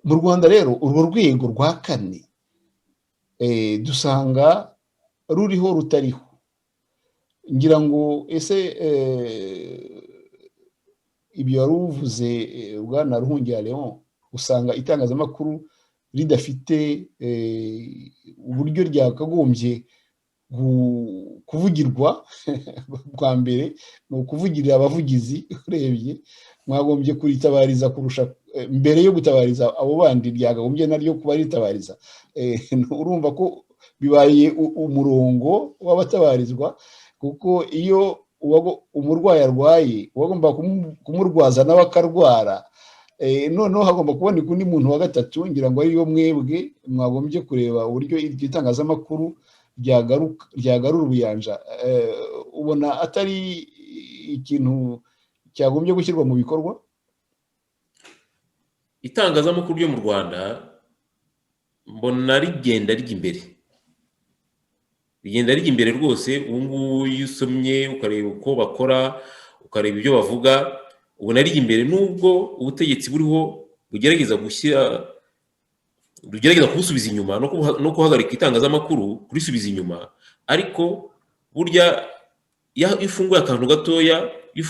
Mu Rwanda rero, urwo rwego rwa kane dusanga ruriho rutariho. Ngira ngo ese ibyo wari uvuze, bwana Ruhungira Leon, usanga itangazamakuru ridafite uburyo ryakagombye kuvugirwa? Bwa mbere ni ukuvugirira abavugizi. Urebye mwagombye kuritabariza kurusha mbere yo gutabariza abo bandi, ryakagombye naryo kuba ritabariza. Urumva ko bibaye umurongo w'abatabarizwa, kuko iyo umurwayi arwaye, uwagomba kumurwaza nawe akarwara, noneho hagomba kuboneka undi muntu wa gatatu. Ngira ngo ariyo mwebwe mwagombye kureba uburyo iryo itangazamakuru Ryagarura ubuyanja, ubona atari ikintu cyagombye gushyirwa mu bikorwa?
Itangazamakuru ryo mu Rwanda mbona rigenda rijya imbere, rigenda rijya imbere rwose. Ubu ngubu iyo usomye, ukareba uko bakora, ukareba ibyo bavuga, ubona rijya imbere, nubwo ubutegetsi buriho bugerageza gushyira, bugerageza kubusubiza inyuma no guhagarika itangazamakuru, kurisubiza inyuma. Ariko burya iyo ufunguye akantu gatoya, iyo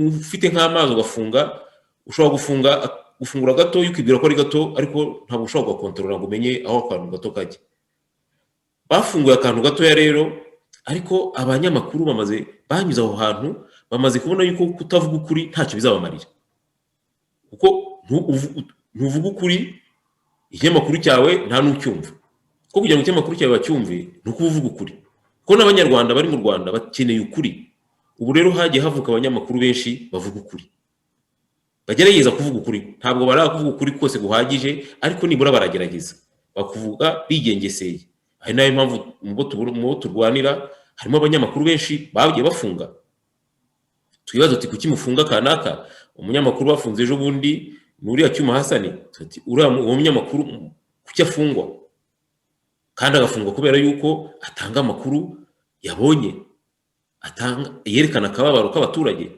ufite nk'amazi ugafunga, ushobora gufungura gatoya ukibwira ko ari gato, ariko ntabwo ushobora kugakontorora ngo umenye aho akantu gato kajya. Bafunguye akantu gatoya rero, ariko abanyamakuru bamaze, banyuze aho hantu, bamaze kubona yuko kutavuga ukuri ntacyo bizabamarira, kuko ntuvuga ukuri, ikinyamakuru cyawe nta n'ucyumva. Kuko kugira ngo ikinyamakuru cyawe bacyumve ni uko uvuga ukuri, kuko n'Abanyarwanda bari mu Rwanda bakeneye ukuri. Ubu rero hagiye havuka abanyamakuru benshi bavuga ukuri, bagerageza kuvuga ukuri. Ntabwo barakuvuga ukuri kose guhagije, ariko nibura baragerageza bakuvuga bigengeseye. Ari nayo mpamvu mu bo turwanira harimo abanyamakuru benshi bagiye bafunga. Twibaza tuti: "Kuki mufunga kanaka?" Umunyamakuru bafunze ejo bundi ni uriya Cyuma Hasani. Tuti: "Uriya uwo munyamakuru kuki afungwa?" Kandi agafungwa kubera yuko atanga amakuru yabonye, atanga, yerekana akababaro k'abaturage.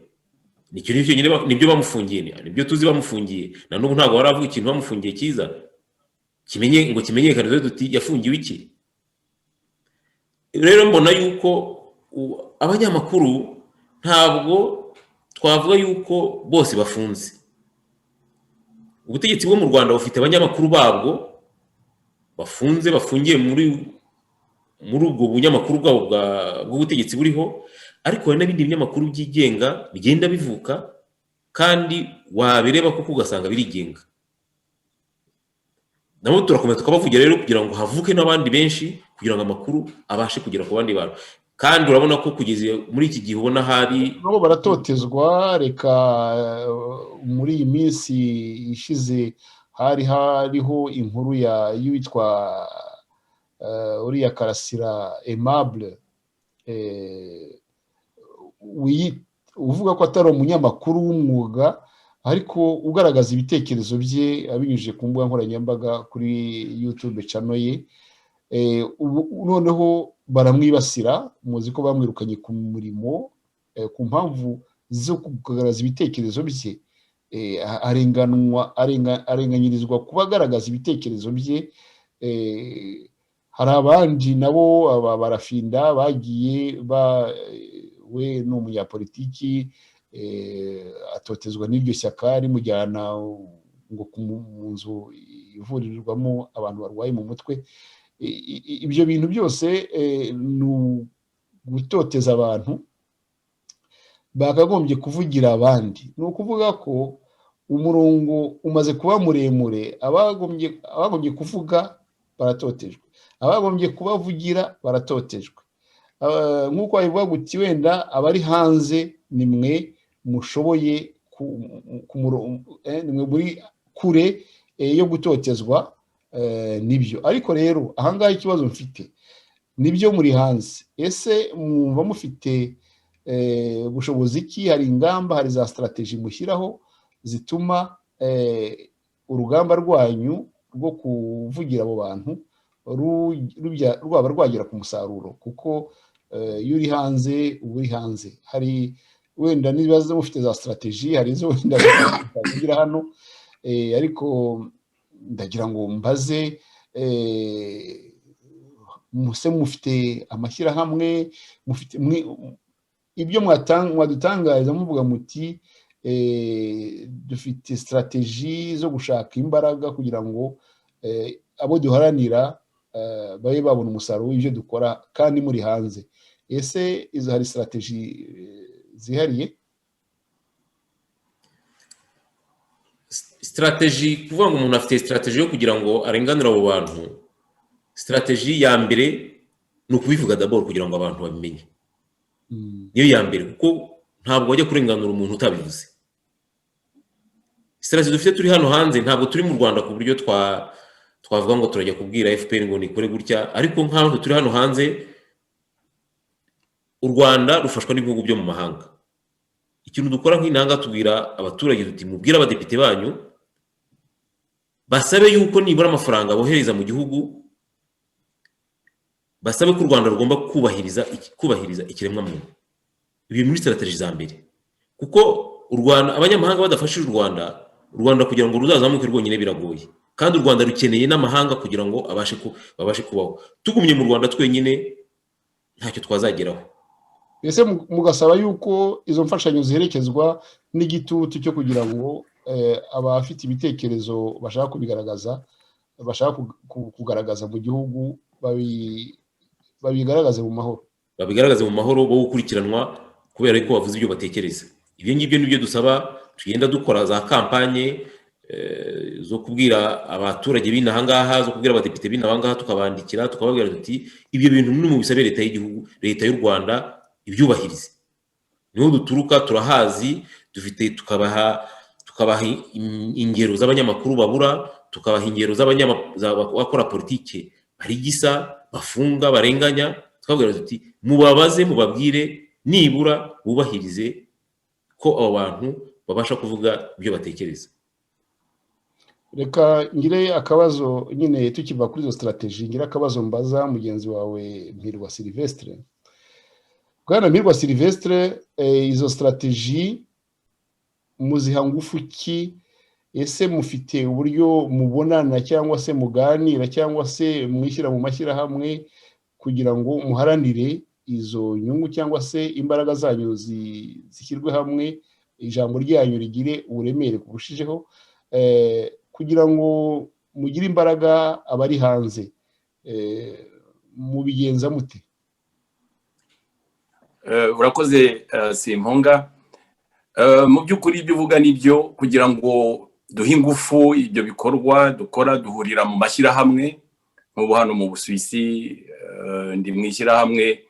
Nicyo nicyo nyine nibyo bamufungiye, nibyo tuzi bamufungiye. Na n'ubu ntabwo baravuga ikintu bamufungiye cyiza kimenye ngo kimenyekane, tuze tuti: "Yafungiwe iki?" Rero mbona yuko abanyamakuru ntabwo twavuga yuko bose bafunze. Ubutegetsi bwo mu Rwanda bufite abanyamakuru babwo bafunze, bafungiye muri ubwo bunyamakuru bwabo bw'ubutegetsi buriho, ariko hari n'ibindi binyamakuru byigenga bigenda bivuka, kandi wabireba koko ugasanga birigenga. Nabo turakomeza tukabavugira rero kugira ngo havuke n'abandi benshi, kugira ngo amakuru abashe kugera ku bandi bantu. Kandi urabona ko kugeza muri iki gihe ubona hari
Nabo baratotezwa. Reka muri iyi minsi ishize hari hariho inkuru ya y'uwitwa uriya Karasira Aimable, uvuga ko atari umunyamakuru w'umwuga, ariko ugaragaza ibitekerezo bye abinyujije ku mbuga nkoranyambaga, kuri YouTube channel ye. Ubu noneho baramwibasira. Muzi ko bamwirukanye ku murimo ku mpamvu zo kugaragaza ibitekerezo bye. Arenganwa, arenganyirizwa kuba agaragaza ibitekerezo bye. Hari abandi nabo, aba Barafinda bagiye ba, we ni umunyapolitiki, atotezwa n'iryo shyaka rimujyana ngo mu nzu ivurirwamo abantu barwaye mu mutwe. Ibyo bintu byose ni ugutoteza abantu bakagombye kuvugira abandi. Ni ukuvuga ko umurongo umaze kuba muremure. Abagombye kuvuga baratotejwe, abagombye kubavugira baratotejwe. Nk'uko babivuga guti wenda abari hanze ni mwe mushoboye, ni mwe muri kure yo gutotezwa, nibyo. Ariko rero ahangaha ikibazo mfite, nibyo muri hanze, ese mwumva mufite ubushobozi ki? Hari ingamba, hari za stratégie mushyiraho zituma urugamba rwanyu rwo kuvugira abo bantu rwaba rwagera ku musaruro? Kuko iyo uri hanze uba uri hanze. Hari wenda niba mufite za stratégie, hari izo wenda tutavugira hano, ariko ndagira ngo mbaze: muse mufite amashyirahamwe, mufite ibyo mwadutangariza muvuga muti: "Dufite stratégie zo gushaka imbaraga kugira ngo abo duharanira babe babona umusaruro w'ibyo dukora," kandi muri hanze? Ese izo hari stratégie zihariye?
Stratégie, kuvuga ngo umuntu afite stratégie yo kugira ngo arenganure abo bantu, stratégie ya mbere ni ukubivuga d'abord kugira ngo abantu babimenye. Niyo ya mbere, kuko ntabwo wajya kurenganura umuntu utabivuze. Stratégie dufite turi hano hanze, ntabwo turi mu Rwanda ku buryo twavuga ngo turajya kubwira FPR ngo nikore gutya, ariko nk'aho turi hano hanze. U Rwanda rufashwa n'ibihugu byo mu mahanga. Ikintu dukora nk'intanga, tubwira abaturage tuti: "Mubwire abadepite banyu basabe yuko nibura amafaranga bohereza mu gihugu, basabe ko u Rwanda rugomba kubahiriza ikiremwamuntu." Ibi muri strategy za mbere, kuko u Rwanda, abanyamahanga badafashije u Rwanda, u Rwanda kugira ngo ruzazamuke rwonyine biragoye, kandi u Rwanda rukeneye n'amahanga kugira ngo babashe kubaho. Tugumye mu Rwanda twenyine, ntacyo twazageraho.
Ese mugasaba yuko izo mfashanyo ziherekezwa n'igitutu cyo kugira ngo abafite ibitekerezo bashaka kubigaragaza, bashaka kugaragaza mu gihugu, babigaragaze mu mahoro?
Babigaragaze mu mahoro, bo gukurikiranwa kubera ko bavuze ibyo batekereza. Ibyo ngibyo nibyo dusaba. Tugenda dukora za campagne zo kubwira abaturage b'inaha ngaha, zo kubwira abadepite b'inaha ngaha, tukabandikira, tukababwira tuti: "Ibyo bintu ni mubisabe leta y'igihugu, leta y'u Rwanda ibyubahirize. Niho duturuka, turahazi, dufite." Tukabaha ingero z'abanyamakuru babura, tukabaha ingero z'abakora politike barigisa, bafunga, barenganya. Tukababwira tuti: "Mubabaze, mubabwire nibura bubahirize ko abo bantu babasha kuvuga ibyo batekereza."
Reka ngire akabazo nyine, tukiva kuri izo strategy, ngire akabazo mbaza mugenzi wawe Mpirwa Sylvestre. Bwana Mpirwa Sylvestre, izo strategy muziha ngufu ki? Ese mufite uburyo mubonana cyangwa se muganira cyangwa se mwishyira mu mashyirahamwe kugira ngo muharanire izo nyungu, cyangwa se imbaraga zanyu zishyirwe hamwe, ijambo ryanyu rigire uburemere kurushijeho, kugira ngo mugire imbaraga abari hanze? Mubigenza mute?
Urakoze, Simpunga. Mu by'ukuri ibyo uvuga ni byo. Kugira ngo duhe ingufu ibyo bikorwa dukora, duhurira mu mashyirahamwe. Nk'ubu hano mu Busuwisi ndi mu ishyirahamwe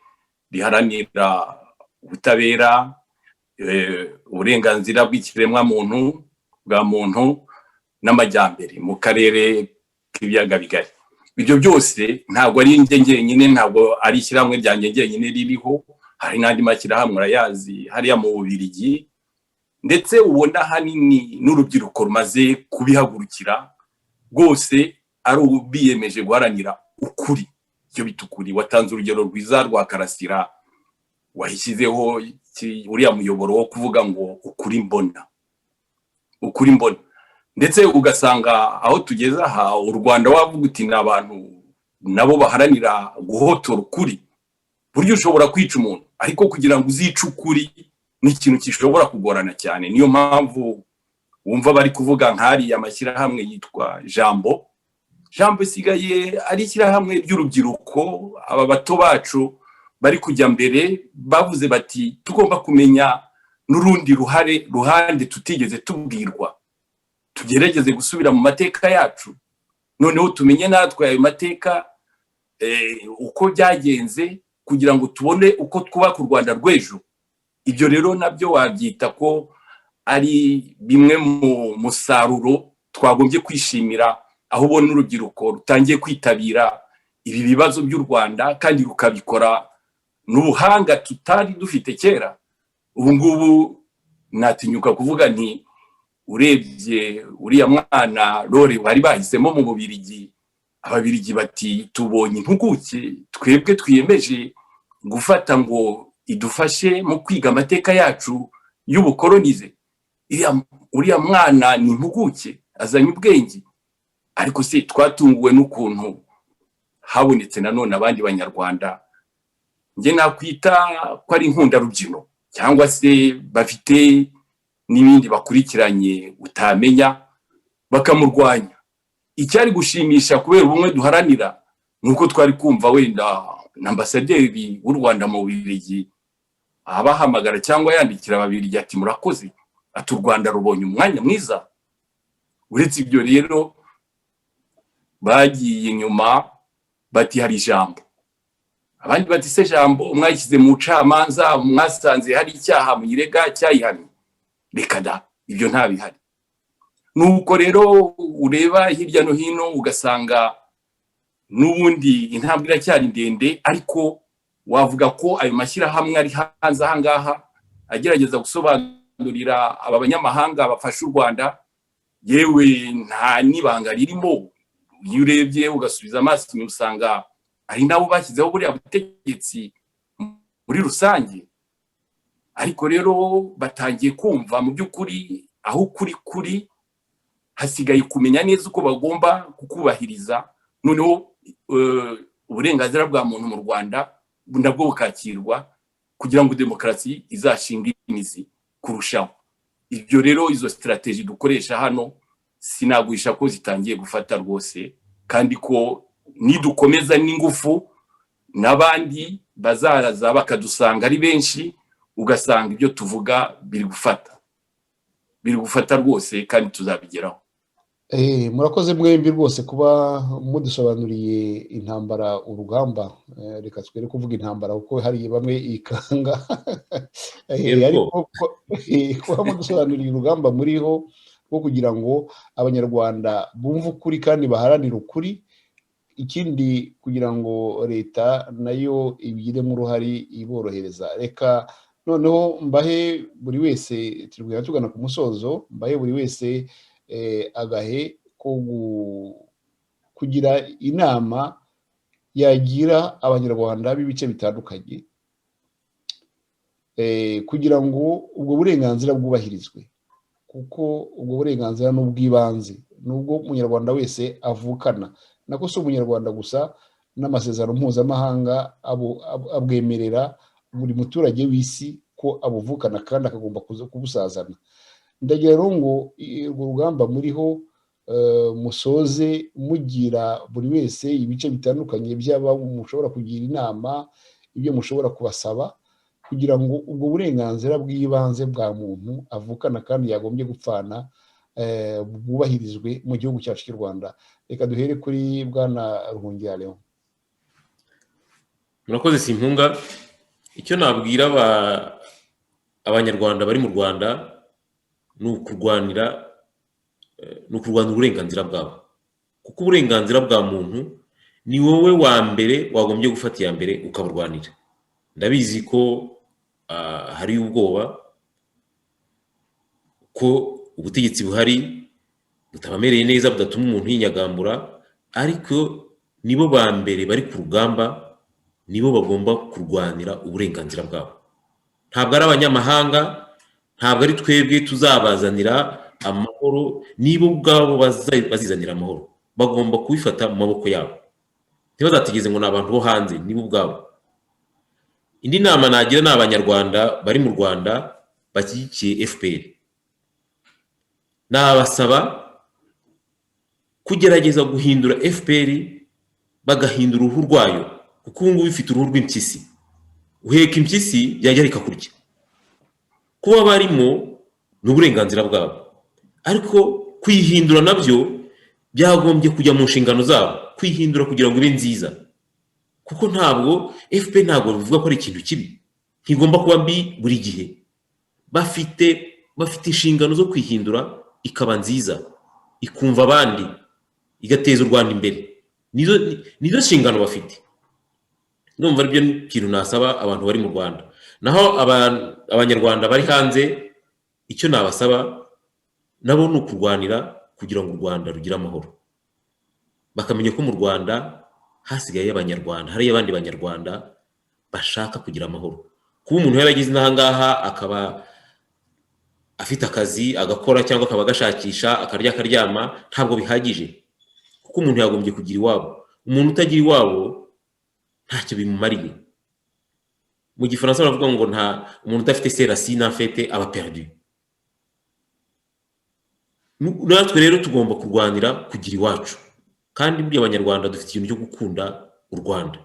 riharanira ubutabera, uburenganzira bw'ikiremwamuntu bwa muntu n'amajyambere mu karere k'Ibiyaga Bigari. Ibyo byose ntabwo ari njye njyenyine, ntabwo ari ishyirahamwe ryanjye njyenyine ririho. Hari n'andi mashyirahamwe, urayazi, hariya mu Bubirigi, ndetse ubona ahanini n'urubyiruko rumaze kubihagurukira rwose, ari biyemeje guharanira ukuri, icyo bita ukuri. Watanze urugero rwiza rwa Karasira washyizeho uriya muyoboro wo kuvuga ngo "Ukuri mbona, ukuri mbona", ndetse ugasanga aho tugeze aha u Rwanda wavuga uti ni abantu nabo baharanira guhotora ukuri. Buryo ushobora kwica umuntu, ariko kugira ngo uzice ukuri ni ikintu gishobora kugorana cyane. Niyo mpamvu wumva bari kuvuga nk'ariya mashyirahamwe yitwa Jambo. Jambo isigaye ari ishyirahamwe ry'urubyiruko. Aba bato bacu bari kujya mbere bavuze bati: "Tugomba kumenya n'urundi ruhare, ruhande tutigeze tubwirwa. Tugerageze gusubira mu mateka yacu, noneho tumenye natwe ayo mateka uko byagenze, kugira ngo tubone uko twubaka u Rwanda rw'ejo." Ibyo rero nabyo wabyita ko ari bimwe mu musaruro twagombye kwishimira, aho ubona urubyiruko rutangiye kwitabira ibi bibazo by'u Rwanda kandi rukabikora n'ubuhanga tutari dufite kera. Ubu ngubu natinyuka kuvuga nti urebye uriya mwana Rore bari bahisemo mu Bubirigi, Ababirigi bati: "Tubonye impuguke twebwe twiyemeje gufata ngo idufashe mu kwiga amateka yacu y'ubukolonize. Uriya mwana ni impuguke, azanye ubwenge." Ariko se twatunguwe n'ukuntu habonetse nanone abandi Banyarwanda, njye nakwita ko ari inkundarubyino cyangwa se bafite n'ibindi bakurikiranye utamenya, bakamurwanya. Icyari gushimisha, kubera ubumwe duharanira, ni uko twari kumva wenda na ambasaderi w'u Rwanda mu Bubiligi abahamagara cyangwa yandikira Ababiligi ati: "Murakoze", ati: "U Rwanda rubonye umwanya mwiza." Uretse ibyo rero, bagiye inyuma bati hari Ijambo, abandi bati: "Se Jambo mwayishyize mu bucamanza, mwasanze hari icyaha muyirega cyayihamye?" Reka da, ibyo ntabihari. Nuko rero ureba hirya no hino ugasanga n'ubundi intambwe iracyari ndende, ariko Wavuga ko ayo mashyirahamwe ari hanze aha ngaha agerageza gusobanurira aba banyamahanga bafasha u Rwanda, yewe nta n'ibanga ririmo. Iyo urebye ugasubiza amaso inyuma, usanga ari nabo bashyizeho buriya butegetsi muri rusange. Ariko rero batangiye kumva mu by'ukuri aho ukuri kuri, hasigaye kumenya neza uko bagomba kukubahiriza, noneho uburenganzira bwa muntu mu Rwanda nabwo bukakirwa, kugira ngo demokarasi izashinge imizi kurushaho. Ibyo rero, izo stratégies dukoresha hano, sinaguhisha ko zitangiye gufata rwose, kandi ko nidukomeza n'ingufu n'abandi bazaza bakadusanga ari benshi, ugasanga ibyo tuvuga biri gufata, biri gufata rwose, kandi tuzabigeraho.
Murakoze mwembi rwose kuba mudusobanuriye intambara, urugamba. Reka twere kuvuga intambara kuko hari bamwe ikanga, ariko kuba mudusobanuriye urugamba muriho rwo kugira ngo Abanyarwanda bumve ukuri kandi baharanire ukuri, ikindi kugira ngo leta nayo ibigiremo uruhare iborohereza. Reka noneho mbahe buri wese, turi kugenda tugana ku musozo, mbahe buri wese agahe ko kugira inama yagira Abanyarwanda b'ibice bitandukanye kugira ngo ubwo burenganzira bwubahirizwe, kuko ubwo burenganzira ni ubw'ibanze, ni ubwo Umunyarwanda wese avukana. Nako si Umunyarwanda gusa, n'amasezerano mpuzamahanga abwemerera buri muturage w'isi ko abuvukana kandi akagomba kubusazana. Ndagira rero ngo urwo rugamba muriho musoze mugira buri wese ibice bitandukanye by'aba mushobora kugira inama, ibyo mushobora kubasaba kugira ngo ubwo burenganzira bw'ibanze bwa muntu avukana kandi yagombye gupfana bwubahirizwe mu gihugu cyacu cy'u Rwanda. Reka duhere kuri Bwana Ruhungira Leon.
Murakoze Simpunga. Icyo nabwira Abanyarwanda bari mu Rwanda ni ukurwanira uburenganzira bwabo, kuko uburenganzira bwa muntu ni wowe wa mbere wagombye gufata iya mbere ukaburwanira. Ndabizi ko hari ubwoba ko ubutegetsi buhari butabamereye neza, budatuma umuntu yinyagambura, ariko nibo ba mbere bari ku rugamba, nibo bagomba kurwanira uburenganzira bwabo. Ntabwo ari abanyamahanga, ntabwo ari twebwe tuzabazanira amahoro, nibo ubwabo bazizanira amahoro. Bagomba kubifata mu maboko yabo, ntibazategeze ngo ni abantu bo hanze, nibo ubwabo. Indi nama nagira ni Abanyarwanda bari mu Rwanda bashyigikiye FPR, nabasaba kugerageza guhindura FPR, bagahindura uruhu rwayo, kuko ubu ngubu ifite uruhu rw'impyisi. Uheka impyisi yajya ikakurya. Kuba barimo ni uburenganzira bwabo, ariko kuyihindura nabyo byagombye kujya mu nshingano zabo, kwihindura kugira ngo ibe nziza, kuko ntabwo FPR, ntabwo bivuga ko ari ikintu kibi, ntigomba kuba mbi buri gihe. Bafite inshingano zo kwihindura ikaba nziza, ikumva abandi, igateza u Rwanda imbere. Nizo nshingano bafite. Ndumva aribyo kintu nasaba abantu bari mu Rwanda. Naho Abanyarwanda bari hanze, icyo nabasaba nabo ni ukurwanira kugira ngo u Rwanda rugire amahoro, bakamenya ko mu Rwanda hasigaye Abanyarwanda, hariyo abandi Banyarwanda bashaka kugira amahoro. Kuba umuntu yarageze inaha ngaha, akaba afite akazi agakora cyangwa akaba agashakisha, akarya, akaryama, ntabwo bihagije, kuko umuntu yagombye kugira iwabo. Umuntu utagira iwabo ntacyo bimumariye. Mu Gifaransa baravuga ngo nta umuntu udafite ses racines, en fait, aba perdu. Natwe rero tugomba kurwanira kugira iwacu, kandi burya Abanyarwanda dufite ikintu cyo gukunda u Rwanda.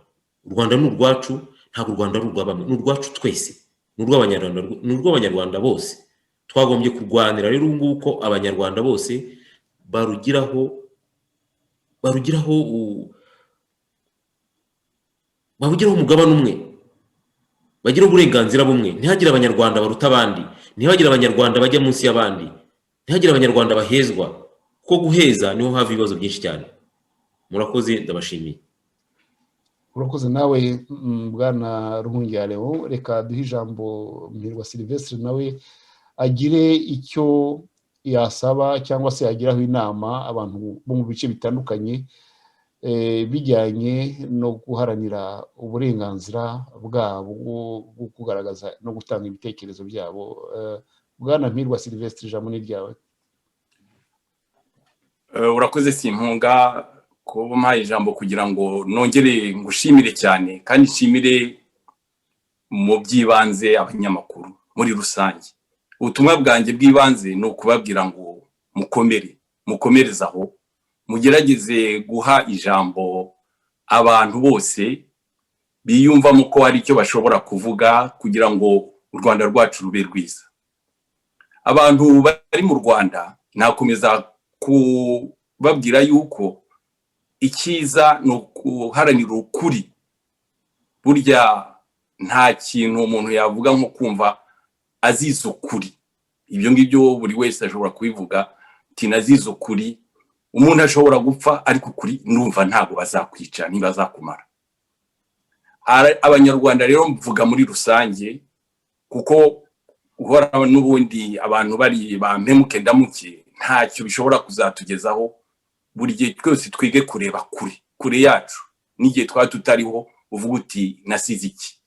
U Rwanda ni urwacu, ntabwo u Rwanda ari urwa bamwe, ni urwacu twese, ni urw'Abanyarwanda, ni urw'Abanyarwanda bose. Twagombye kurwanira rero ubu ngubu ko Abanyarwanda bose barugiraho umugabane umwe, bagira uburenganzira bumwe. Ntihagire Abanyarwanda baruta abandi, ntihagire Abanyarwanda bajya munsi y'abandi, ntihagire Abanyarwanda bahezwa, kuko guheza niho hava ibibazo byinshi cyane. Murakoze, ndabashimiye.
Urakoze nawe, bwana Ruhungira Leon. Reka duhe ijambo Mpirwa Sylvestre, nawe agire icyo yasaba cyangwa se yagiraho inama abantu bo mu bice bitandukanye bijyanye no guharanira uburenganzira bwabo bwo kugaragaza no gutanga ibitekerezo byabo. Bwana Mpirwa Sylvestre, ijambo ni ryawe.
Urakoze Simpunga kuba umpaye ijambo kugira ngo nongere ngushimire cyane, kandi nshimire mu by'ibanze abanyamakuru muri rusange. Ubutumwa bwanjye bw'ibanze ni ukubabwira ngo mukomere, mukomereze aho, mugerageze guha ijambo abantu bose biyumvamo ko hari icyo bashobora kuvuga kugira ngo u Rwanda rwacu rube rwiza. Abantu bari mu Rwanda, nakomeza kubabwira yuko icyiza ni ukuharanira ukuri. Burya nta kintu umuntu yavuga nko kumva azize ukuri. Ibyo ngibyo buri wese ashobora kubivuga ati: "Nazize ukuri." Umuntu ashobora gupfa, ariko ukuri ndumva ntabwo bazakwica, ntibazakumara. Abanyarwanda rero mvuga muri rusange, kuko guhora n'ubundi abantu bari bampemuke ndamuke ntacyo bishobora kuzatugezaho. Buri gihe twese twige kureba kure, kure yacu, n'igihe twaba tutariho uvuga uti: "Nasize iki?"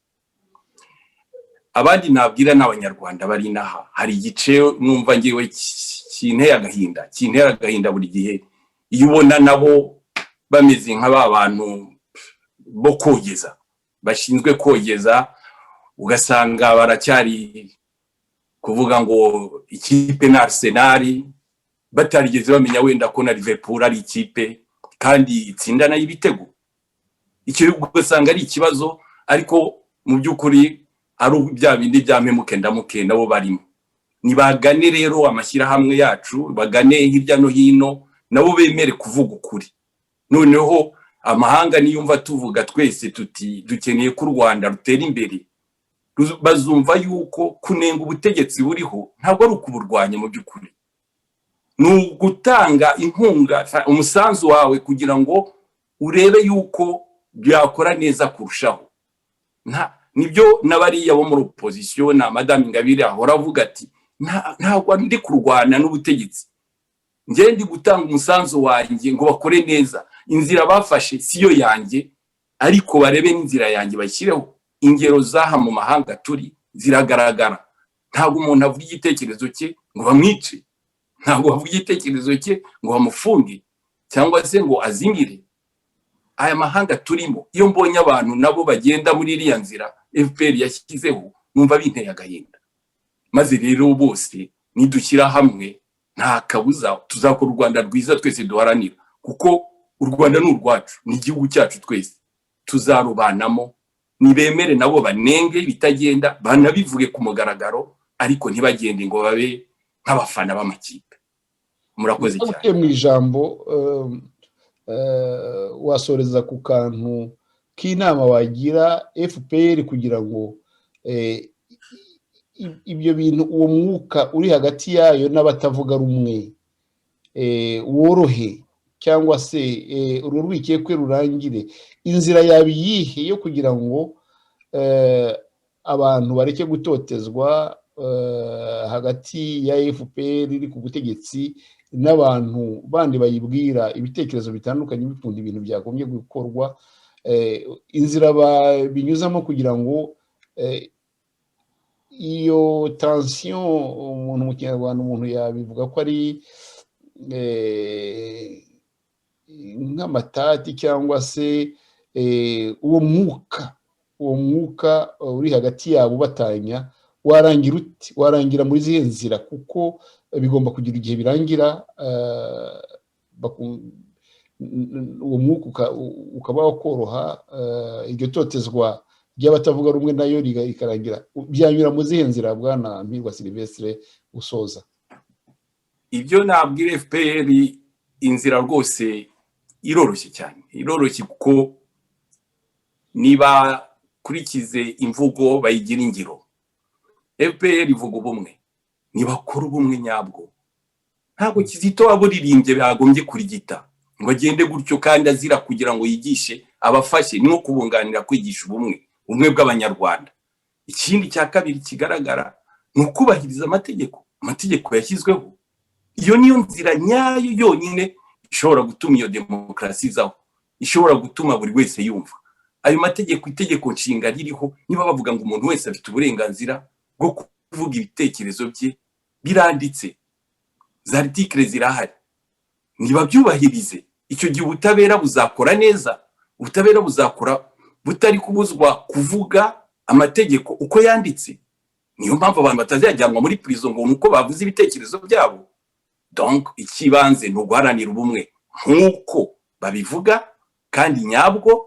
Abandi nabwira ni Abanyarwanda bari inaha. Hari igice numva ngewe kinteye agahinda, kintera agahinda buri gihe, iyo ubona nabo bameze nka ba bantu bo kogeza, bashinzwe kogeza, ugasanga baracyari kuvuga ngo ikipe na Arsenal, batarigeze bamenya wenda ko na Liverpool ari ikipe kandi itsinda nayo ibitego. Icyo ugasanga ari ikibazo, ariko mu by'ukuri ari bya bindi bya mpemuke ndamuke nabo barimo. Nibagane rero amashyirahamwe yacu, bagane hirya no hino, nabo bemere kuvuga ukuri. Noneho amahanga niyumva tuvuga twese tuti dukeneye ko u Rwanda rutera imbere, bazumva yuko kunenga ubutegetsi buriho ntabwo ari ukuburwanya. Mu by'ukuri ni ugutanga inkunga, umusanzu wawe, kugira ngo urebe yuko byakora neza kurushaho. Nibyo n'abariya bo muri opozisiyo na Madamu Ingabire ahora avuga ati: "Ntabwo ndi kurwana n'ubutegetsi, njye ndi gutanga umusanzu wanjye ngo bakore neza. Inzira bafashe siyo yanjye, ariko barebe n'inzira yanjye bashyireho." Ingero z'aha mu mahanga turi ziragaragara. Ntabwo umuntu avuga igitekerezo cye ngo bamwice, ntabwo bavuga igitekerezo cye ngo bamufunge cyangwa se ngo azimire. Aya mahanga turimo, iyo mbonye abantu nabo bagenda muri iriya nzira FPR yashyizeho, numva binteye agahinda. Maze rero bose nidushyira hamwe, nta kabuza tuzakora u Rwanda rwiza twese duharanira, kuko u Rwanda ni urwacu, ni igihugu cyacu twese, tuzarubanamo. Nibemere nabo banenge ibitagenda, banabivuge ku mugaragaro, ariko ntibagende ngo babe nk'abafana b'amakipe. Murakoze cyane.
Mu ijambo wasoreza ku kantu k'inama wagira FPR kugira ngo ibyo bintu, uwo mwuka uri hagati yayo n'abatavuga rumwe worohe, cyangwa se urwo rwikekwe rurangire. Inzira yaba iyihe yo kugira ngo abantu bareke gutotezwa hagati ya FPR iri ku butegetsi n'abantu bandi bayibwira ibitekerezo bitandukanye bikunda ibintu byagombye gukorwa? Inzira binyuzamo kugira ngo iyo tension, umuntu mu Kinyarwanda umuntu yabivuga ko ari nk'amatati, cyangwa se uwo mwuka uri hagati yabo ubatanya, warangira uti? Warangira muri zihe nzira? Kuko bigomba kugira igihe birangira, uwo mwuka ukaba wakoroha, iryo totezwa ry'abatavuga rumwe nayo rikarangira. Byanyura mu zihe nzira, bwana Mpirwa Sylvestre, usoza?
Ibyo nabwira FPR, inzira rwose iroroshye cyane, iroroshye, kuko niba kurikize imvugo bayigira ingiro. FPR ivuga ubumwe, nibakora ubumwe nyabwo. Ntabwo Kizito waburirimbye bagombye kurigita ngo agende gutyo kandi azira kugira ngo yigishe. Abafashe ni nko kubunganira, kwigisha ubumwe bw'Abanyarwanda. Ikindi cya kabiri kigaragara ni ukubahiriza amategeko yashyizweho. Iyo niyo nzira nyayo yonyine ishobora gutuma iyo demokarasi izaho, ishobora gutuma buri wese yumva ayo mategeko. Itegeko Nshinga ririho, niba bavuga ngo umuntu wese afite uburenganzira bwo kuvuga ibitekerezo bye, biranditse, za articles zirahari, ntibabyubahirize. Icyo gihe ubutabera buzakora neza, ubutabera buzakora butari kubuzwa kuvuga amategeko uko yanditse. Niyo mpamvu abantu batazajyanwa muri prison ngo ni uko bavuze ibitekerezo byabo. Donc icy'ibanze ni uguharanira ubumwe nk'uko babivuga kandi nyabwo,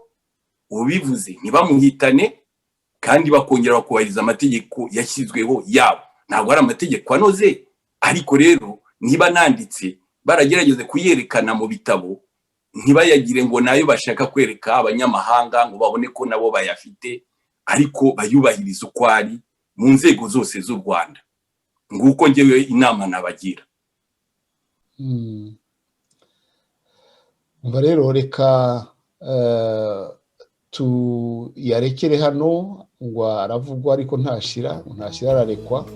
ubivuze ntibamuhitane, kandi bakongera bakubahiriza amategeko yashyizweho yabo. Ntabwo ari amategeko anoze, ariko rero niba nanditse baragerageza kuyerekana mu bitabo, ntibayagire ngo nayo bashaka kwereka abanyamahanga ngo babone ko nabo bayafite, ariko bayubahiriza uko ari mu nzego zose z'u Rwanda. Nguko ngewe inama nabagira.
Umva rero, reka tuyarekere hano. Ngo aravugwa ariko ntashira, ntashira ararekwa.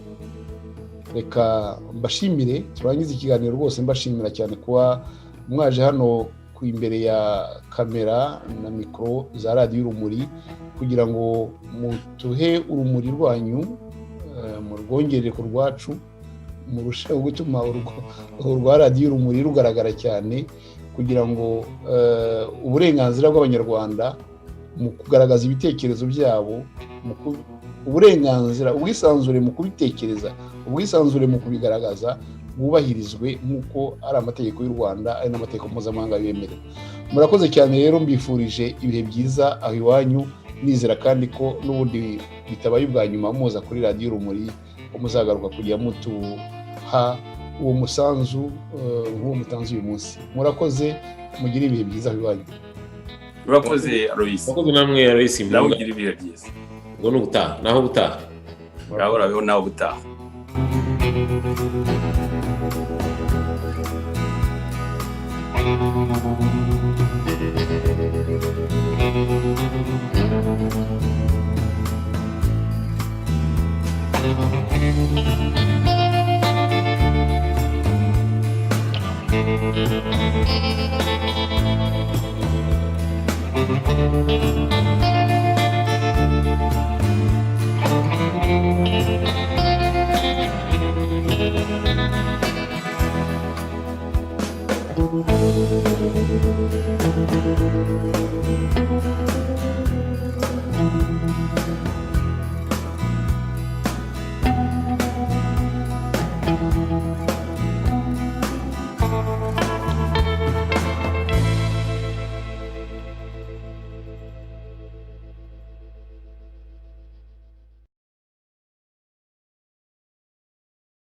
Reka mbashimire, turangize ikiganiro rwose mbashimira cyane kuba mwaje hano ku imbere ya kamera na mikoro za Radiyo Urumuri kugira ngo mutuhe urumuri rwanyu, murwongerere ku rwacu, murusheho gutuma urwa Radiyo Urumuri rugaragara cyane, kugira ngo uburenganzira bw'Abanyarwanda mu kugaragaza ibitekerezo byabo, uburenganzira, ubwisanzure mu kubitekereza, ubwisanzure mu kubigaragaza, bwubahirizwe nk'uko ari amategeko y'u Rwanda, ari n'amategeko mpuzamahanga bemerewe. Murakoze cyane rero, mbifurije ibihe byiza aho iwanyu, nizera kandi ko n'ubundi bitabaye ubwa nyuma muza kuri Radiyo Urumuri, ko muzagaruka kujya mutuha uwo musanzu nk'uwo mutanze uyu munsi. Murakoze, mugire ibihe byiza aho iwanyu.
Urakoze, Aloysi.
Murakoze namwe, Aloysi.
Nawe ugira ibihe byiza.
Ubwo ni ubutaha, naho ubutaha.
Nawe urabeho, nawe ubutaha.